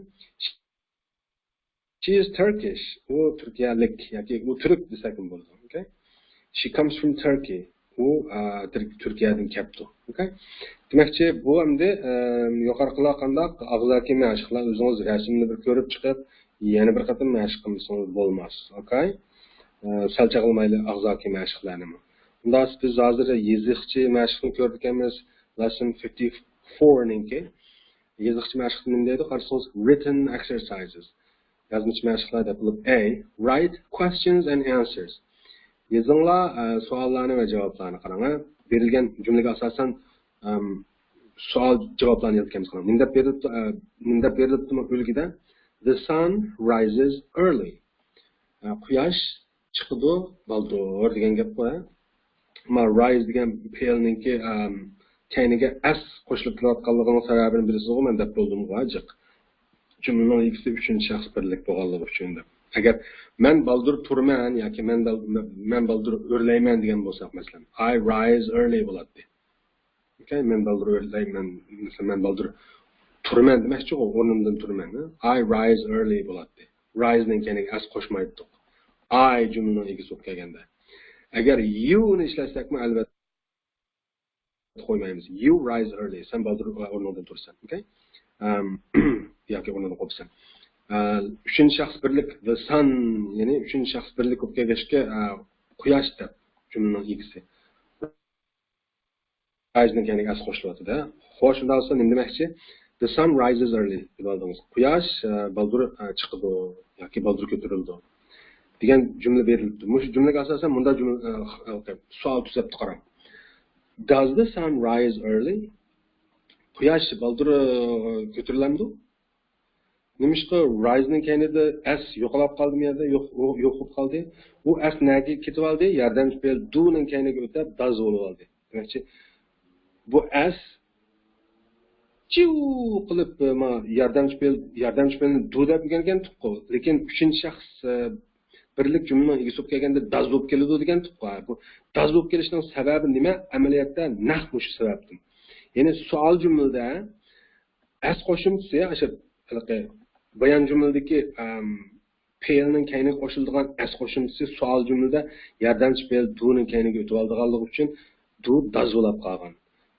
she is Turkish. ئۇ تۈركىيەلىك ياكى ئۇ تۈرك دېسەكمۇ بولىدۇ. ئوكەي؟ She comes from Turkey. ئۇ، ئا، تۈرك-، تۈركىيەدىن كەپتۇ. ئوكەي؟ دېمەكچى، بۇ ئەمدى، ئەم، يۇقىرىقىلار قانداق ئاغزاكى مەشىقلار، ئۆزىڭىز رەسىمنى بىر كۆرۈپ چىقىپ، يەنە بىر قېتىم مەشىق قىلمىسىڭىز بولماس. ئوكەي؟ ئە، سەل چاغلىمايلى ئاغزاكى مەشىقلەرنىمۇ. ئۇنداق بىز ھازىر يېزىقچى مەشىقنى كۆرىدىكەنمىز، lesson fifty-four نىڭكى. يېزىقچە مەشىقتە نېمە دەيدۇ؟ قارىسىڭىز، written exercises. يازمىچە مەشىقلار دەپ بولۇپ، A, write questions and answers. يېزىڭلار، ئە، سوئاللارنى ۋە جاۋابلارنى. قاراڭ، ھە. بېرىلگەن جۈملىگە ئاساسەن، ئەم، سوئال جاۋابلارنى يازىدىكەنمىز. قاراڭ. نېمە دەپ بېرىلىپتۇ، ئە، نېمە دەپ بېرىلىپتۇ ئۈلگىدە؟ The sun rises early. ئە، قۇياش چىقىدۇ بالدۇر دېگەن گەپقۇ، ھە؟ ما rise دېگەن پېئىلنىڭكى، ئەم، كەينىگە S قوشۇلۇپ كېلىۋاتقانلىقىنىڭ سەۋەبىنى بىلىسىزغۇ، مەن دەپ بولدۇمغۇ جىق. جۈملىنىڭ ئىگىسى ئۈچىنچى شەخس بىرلىك بولغانلىقى ئۈچۈن دەپ. ئەگەر مەن بالدۇر تۇرىمەن ياكى مەن بال-، مەن بالدۇر ئۆرلەيمەن دېگەن بولساق، مەسىلەن، I rise early بولاتتى. ئوكەي، مەن بالدۇر ئۆرلەيمەن، مەسىلەن، مەن بالدۇر تۇرىمەن دېمەكچىغۇ، ئورنۇمدىن تۇرىمەن. I rise early بولاتتى. Rise نىڭ كەينىگە S قوشمايتتۇق. I جۈملىنىڭ ئىگىسى بولۇپ كەلگەندە. ئەگەر you نى ئىشلەتسەكمۇ، ئەلۋەتتە قويمايمىز. You rise early. سەن بالدۇر ئورنۇڭدىن تۇرىسەن. ئوكەي؟ ئەم، ياكى ئورنۇڭدىن قوپىسەن. ئە، ئۈچىنچى شەخس بىرلىك، the sun، يەنى ئۈچىنچى شەخس بىرلىك بولۇپ كەلگەچكە، ئە، قۇياش دەپ جۈملىنىڭ ئىگىسى. Rise نىڭ كەينىگە S قوشۇلۇۋاتىدۇ. خوش، شۇنداق بولسا نېمە دېمەكچى؟ The sun rises early دەپ ئالدىڭىز. قۇياش، ئە، بالدۇر، ئە، چىقىدۇ ياكى بالدۇر كۆتۈرۈلىدۇ دېگەن جۈملە بېرىلىپتۇ. مۇشۇ جۈملىگە ئاساسەن مۇنداق جۈملە، ئە، ئە، سوئال تۈزەپتۇ، قاراڭ. Does the sun rise early؟ قۇياش بالدۇر، ئە، كۆتۈرۈلەمدۇ؟ نېمىشقا rise نىڭ كەينىدە S يوقالاپ قالدى، يەردە يوق، يوق بولۇپ قالدى. ئۇ S نەگە كېتىۋالدى؟ ياردەمچى پېئىل do نىڭ كەينىگە ئۆتۈپ، does بولۇۋالدى. دېمەكچى، بۇ S جىۋ قىلىپ، ما، ياردەمچى پېئىل، ياردەمچى پېئىلنى do دەپ ئۆگەنگەنتۇققۇ. لېكىن ئۈچىنچى شەخس، ئە، بىرلىك جۈملىنىڭ ئىگىسى بولۇپ كەلگەندە does بولۇپ كېلىدۇ دېگەنتۇققۇ. بۇ does بولۇپ كېلىشنىڭ سەۋەبى نېمە؟ ئەمەلىيەتتە نەق مۇشۇ سەۋەبتىن. يەنى سوئال جۈملىدە S قوشۇمچىسى، ئاشۇ ھېلىقى بايان جۈملىدىكى، ئەم، پېئىلنىڭ كەينىگە قوشۇلىدىغان S قوشۇمچىسى سوئال جۈملىدە ياردەمچى پېئىل do نىڭ كەينىگە ئۆتۈۋالىدىغانلىقى ئۈچۈن do does بولاپ قالغان.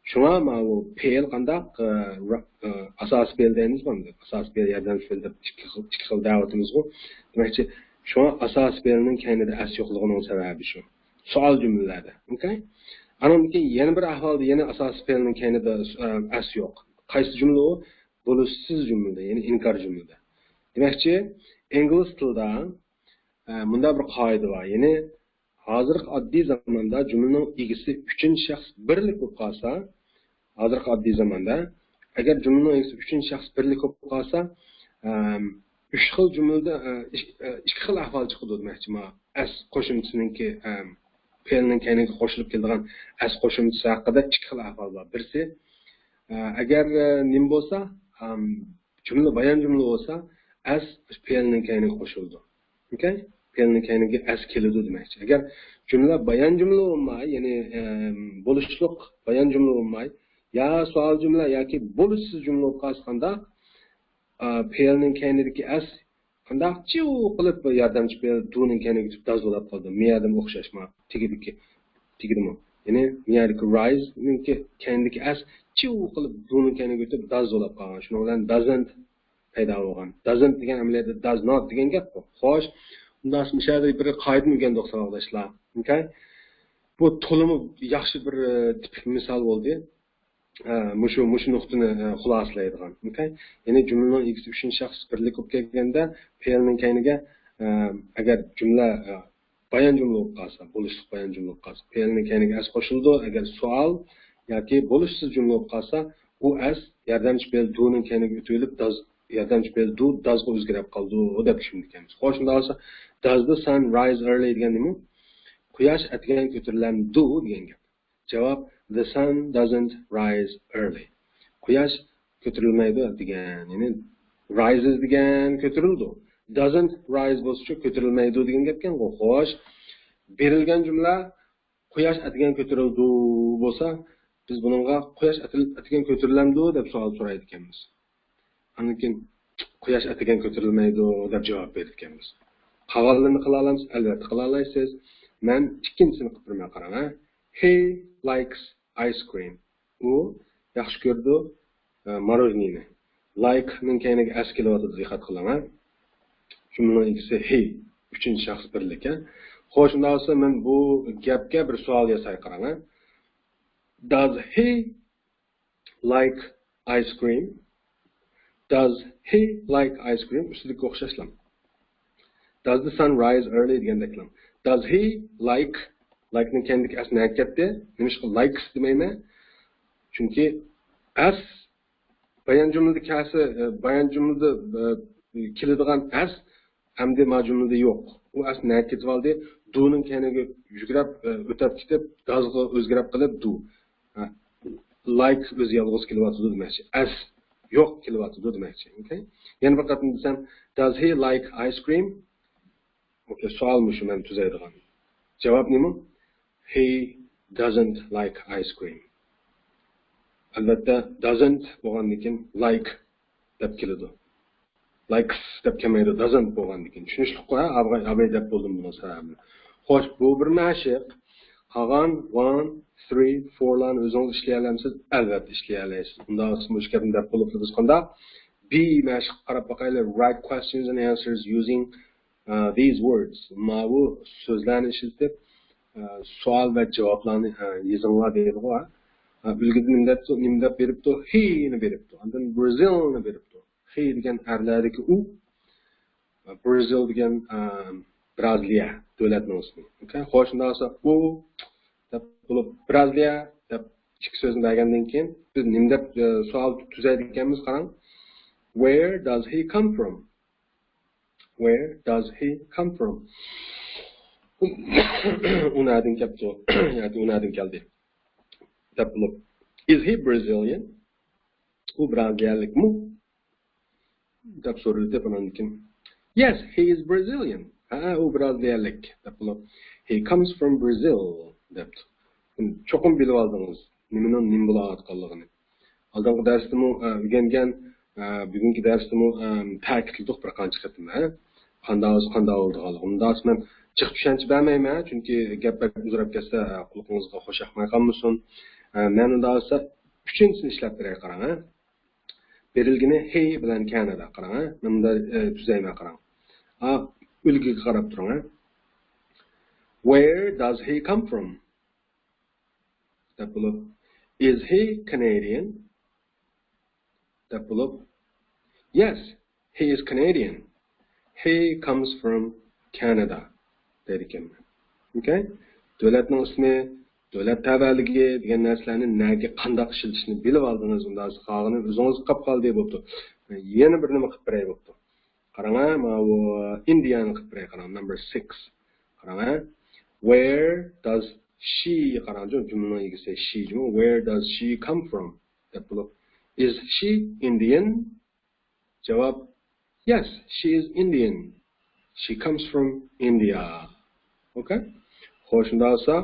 شۇڭا ماۋۇ پېئىل قانداق، ئە، را-، ئە، ئاساسىي پېئىل دەيمىزغۇ، ئاساسىي پېئىل، ياردەمچى پېئىل دەپ ئىككى خىل، ئىككى خىل دەۋاتىمىزغۇ. دېمەكچى، شۇڭا ئاساسىي پېئىلنىڭ كەينىدە S يوقلۇقىنىڭ سەۋەبى شۇ. سوئال جۈملىلەردە. ئوكەي؟ ئانىڭدىن كېيىن يەنە بىر ئەھۋالدا يەنە ئاساسىي پېئىلنىڭ كەينىدە، ئە، S يوق. قايسى جۈملە ئۇ؟ بولۇشسىز جۈملىدە، يەنى ئىنكار جۈملىدە. دېمەكچى، ئىنگلىز تىلىدا، ئە، مۇنداق بىر قائىدە بار. يەنى ھازىرقى ئاددىي زاماندا جۈملىنىڭ ئىگىسى ئۈچىنچى شەخس بىرلىك بولۇپ قالسا، ھازىرقى ئاددىي زاماندا ئەگەر جۈملىنىڭ ئىگىسى ئۈچىنچى شەخس بىرلىك بولۇپ قالسا، ئەم، ئۈچ خىل جۈملىدە، ئە، ئىك-، ئە، ئىككى خىل ئەھۋال چىقىدۇ دېمەكچى. ما، S قوشۇمچىسىنىڭكى، ئەم، پېئىلنىڭ كەينىگە قوشۇلۇپ كېلىدىغان S قوشۇمچىسى ھەققىدە ئىككى خىل ئەھۋال بار. بىرسى، ئە، ئەگەر، ئە، نېمە بولسا، ئەم، جۈملە بايان جۈملە بولسا، S پېئىلنىڭ كەينىگە قوشۇلىدۇ. ئوكەي؟ پېئىلنىڭ كەينىگە S كېلىدۇ دېمەكچى. ئەگەر جۈملە بايان جۈملە بولماي، يەنى، ئەم، بولۇشلۇق بايان جۈملە بولماي، يا سوئال جۈملە ياكى بولۇشسىز جۈملە بولۇپ قالسا قانداق؟ ئا، پېئىلنىڭ كەينىدىكى S قانداق جىۋ قىلىپ ياردەمچى پېئىل do نىڭ كەينىگە ئۆتۈپ does بولاپ قالىدۇ. مىيەدىمۇ ئوخشاش ما تېگىدىكى، تېگىدىمۇ. يەنى مىيەدىكى rise نىڭكى كەينىدىكى S جىۋ قىلىپ do نىڭ كەينىگە ئۆتۈپ does بولاپ قالغان. شۇنىڭ بىلەن doesn't پەيدا بولغان. Doesn't دېگەن ئەمەلىيەتتە does not دېگەن گەپقۇ. خوش، ئۇنداق مۇشۇ يەردە بىر قائىدىنى ئۆگەندۇق، ساۋاقداشلار. ئوكەي؟ بۇ تولىمۇ ياخشى بىر، ئە، تىپىك مىسال بولدى. ئە، مۇشۇ، مۇشۇ نۇقتىنى، ئە، خۇلاسىلەيدىغان. ئوكەي؟ يەنى جۈملىنىڭ ئىگىسى ئۈچىنچى شەخس بىرلىك بولۇپ كەلگەندە، پېئىلنىڭ كەينىگە، ئە، ئەگەر جۈملە، ئە، بايان جۈملە بولۇپ قالسا، بولۇشلۇق بايان جۈملە بولۇپ قالسا، پېئىلنىڭ كەينىگە ئەس قوشۇلىدۇ. ئەگەر سوئال ياكى بولۇشسىز جۈملە بولۇپ قالسا، ئۇ ئەس ياردەمچى پېئىل دونىڭ كەينىگە ئۆتۈۋېلىپ، داز ياردەمچى پېئىل دو دازغا ئۆزگىرىپ قالىدۇ دەپ چۈشىنىدىكەنمىز. خوش، شۇنداق بولسا، does the sun rise early دېگەن نېمە؟ قۇياش ئەتىگەن كۆتۈرۈلەمدۇ دېگەن گەپ. جاۋاب، the sun doesn't rise early. قۇياش كۆتۈرۈلمەيدۇ دېگەن، يەنى rises دېگەن كۆتۈرۈلىدۇ. Doesn't rise بولسىچۇ كۆتۈرۈلمەيدۇ دېگەن گەپكەنغۇ. خوش، بېرىلگەن جۈملە قۇياش ئەتىگەن كۆتۈرۈلىدۇ بولسا، بىز بۇنىڭغا قۇياش ئەتىل-، ئەتىگەن كۆتۈرۈلەمدۇ دەپ سوئال سورايدىكەنمىز. ئاندىن كېيىن قۇياش ئەتىگەن كۆتۈرۈلمەيدۇ دەپ جاۋاب بېرىدىكەنمىز. قالغانلىرىنى قىلالامسىز؟ ئەلۋەتتە قىلالايسىز. مەن ئىككىنچىسىنى قىلىپ بېرىمەن، قاراڭ ھە. He likes ice cream. ئۇ ياخشى كۆرىدۇ، ئە، ماروژنىنى. Like نىڭ كەينىگە ئەس كېلىۋاتىدۇ، دىققەت قىلىڭ ھە. جۈملىنىڭ ئىگىسى he، ئۈچىنچى شەخس بىرلىك ھە. خوش، شۇنداق بولسا مەن بۇ گەپكە بىر سوئال ياساي، قاراڭ ھە. Does he like ice cream? Does he like ice cream? ئۈستىدىكى ئوخشاشلا. Does the sun rise early دېگەندەكلا. Does he like، like نىڭ كەينىدىكى ئەس نەگە كەتتى؟ نېمىشقا likes دېمەيمەن؟ چۈنكى ئەس بايان جۈملىدە كەلسە، ئە، بايان جۈملىدە، ئە، كېلىدىغان ئەس ئەمدى ما جۈملىدە يوق. ئۇ ئەس نەگە كېتىۋالدى؟ دونىڭ كەينىگە يۈگۈرۈپ، ئە، ئۆتۈپ كېتىپ، دازغا ئۆزگىرىپ قېلىپ، دو. ھە. Like ئۆزى يالغۇز كېلىۋاتىدۇ دېمەكچى. ئەس يوق كېلىۋاتىدۇ دېمەكچى. ئوكەي؟ يەنە بىر قېتىم دېسەم، does he like ice cream? ئوكەي، سوئال مۇشۇ مەن تۈزەيدىغان. جاۋاب نېمە؟ He doesn't like ice cream. ئەلۋەتتە، doesn't بولغاندىن كېيىن like دەپ كېلىدۇ. Likes دەپ كەلمەيدۇ، doesn't بولغاندىن كېيىن. چۈشىنىشلىكقۇ، ھە؟ ئاباي، ئاباي دەپ بولدۇم بۇنىڭ سەۋەبىنى. خوش، بۇ بىر مەشىق. قالغان one، three، four لارنى ئۆزىڭىز ئىشلىيەلەمسىز؟ ئەلۋەتتە ئىشلىيەلەيسىز. ئۇنداق بولسا مۇشۇ گەپنى دەپ بولۇپلا بىز قانداق؟ B مەشىققە قاراپ باقايلى. Write questions and answers using، ئە، these words. ماۋۇ سۆزلەرنى ئىشلىتىپ، ئە، سوئال ۋە جاۋابلارنى، ئە، يېزىڭلار دەيدىغۇ، ھە؟ ئە، ئۈلگىدە نېمە دەپتۇ؟ نېمە دەپ بېرىپتۇ؟ He نى بېرىپتۇ. ئاندىن Brazil نى بېرىپتۇ. He دېگەن ئەرلەردىكى ئۇ، Brazil دېگەن، ئە، برازىلىيە دۆلەتنىڭ ئىسمى. ئوكەي، خوش، شۇنداق بولسا ئۇ دەپ بولۇپ، برازىلىيە دەپ ئىككى سۆزنى بەرگەندىن كېيىن بىز نېمە دەپ، ئە، سوئال تۈزەيدىكەنمىز، قاراڭ. Where does he come from? Where does he come from? ئۇ نەدىن كەپتۇ؟ ياكى ئۇ نەدىن كەلدى؟ دەپ بولۇپ. Is he Brazilian? ئۇ برازىلىيەلىكمۇ؟ دەپ سورىدى بۇنىڭدىن كېيىن. Yes, he is Brazilian. ھە، ئۇ برازىلىيەلىك دەپ بولۇپ. He comes from Brazil دەپتۇ. چوقۇم بىلىۋالدىڭىز نېمىنىڭ نېمە بولۇۋاتقانلىقىنى. ئالدىنقى دەرستىمۇ، ئە، ئۆگەنگەن، ئە، بۈگۈنكى دەرستىمۇ، ئە، تەكىتلىدۇق بىر قانچە قېتىم، ھە؟ قانداق بولسا قانداق بولىدىغانلىقىنى. ئۇنداق بولسا مەن جىق چۈشەنچە بەرمەيمەن، چۈنكى گەپ بەك ئۇزىراپ كەتسە، قۇلىقىڭىزغا خوش ياقماي قالمىسۇن. ئە، مەن ئۇنداق بولسا ئۈچىنچىسىنى ئىشلەپ بېرەي، قاراڭ، ھە؟ بېرىلگىنى he بىلەن كەنەدە، قاراڭ، ھە؟ مەن مۇنداق، ئە، تۈزەيمەن، قاراڭ. ئا، ئۈلگىگە قاراپ تۇرۇڭ، ھە؟ Where does he come from? دەپ بولۇپ. Is he Canadian? دەپ بولۇپ. Yes, he is Canadian. He comes from Canada دەيدىكەنمەن. ئوكەي؟ دۆلەتنىڭ ئىسمى، دۆلەت تەۋەلىكى دېگەن نەرسىلەرنى نەگە قانداق ئىشلىتىشنى بىلىپ ئالدىڭىز، ئۇنداق قالغىنى ئۆزىڭىزگە قاپ قالدى بوپتۇ. يەنە بىر نېمە قىلىپ بېرەي بوپتۇ. قاراڭ، ھە، ماۋۇ ئىندىيانى قىلىپ بېرەي، قاراڭ، number six. قاراڭ، ھە. Where does she، قاراڭ، جۇملىنىڭ ئىگىسى she جۇمۇ. Where does she come from؟ دەپ بولۇپ. Is she Indian? جاۋاب، Yes, she is Indian. She comes from India. ئوكەي؟ خوش، شۇنداق بولسا،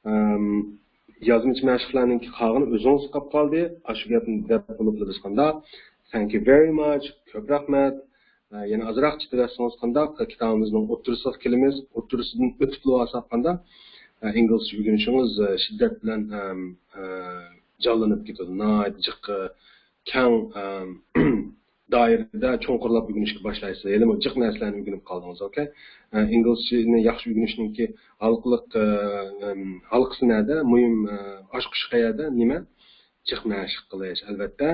ئەم، يازمىچە مەشىقلەرنىڭ قالغىنى ئۆزىڭىزگە قاپ قالدى. ئاشۇ گەپنى دەپ بولۇپلا بىز قانداق؟ Thank you very much. كۆپ رەھمەت. ئە، يەنە ئازراق چىدىۋەتسىڭىز قانداق؟ كىتابىمىزنىڭ ئوتتۇرىسىغا كېلىمىز. ئوتتۇرىسىدىن ئۆتۈپلا بولساق قانداق؟ ئە، ئىنگلىزچە ئۆگىنىشىڭىز، ئە، شىددەت بىلەن، ئەم، ئە، جانلىنىپ كېتىدۇ. ناھايىتى جىق، ئە، كەڭ، ئەم، دائىرىدە چوڭقۇرلاپ ئۆگىنىشكە باشلايسىز. ھېلىمۇ جىق نەرسىلەرنى ئۆگىنىپ قالدىڭىز، ئوكەي؟ ئە، ئىنگلىزچىنى ياخشى ئۆگىنىشنىڭكى ھالقىلىق، ئە، ئەم، ھالقىسى نەدە؟ مۇھىم، ئە، ئاچقۇچى قەيەردە؟ نېمە؟ جىق مەشىق قىلىش. ئەلۋەتتە،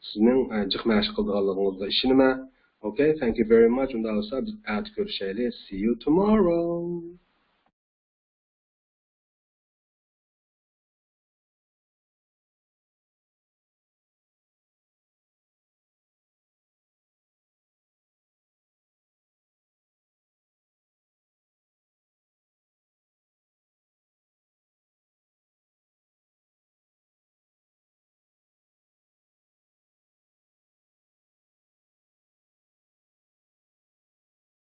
سىزنىڭ، ئە، جىق مەشىق قىلىدىغانلىقىڭىزغا ئىشىنىمەن. ئوكەي، thank you very much. ئۇنداق بولسا بىز ئەتە كۆرۈشەيلى. See you tomorrow.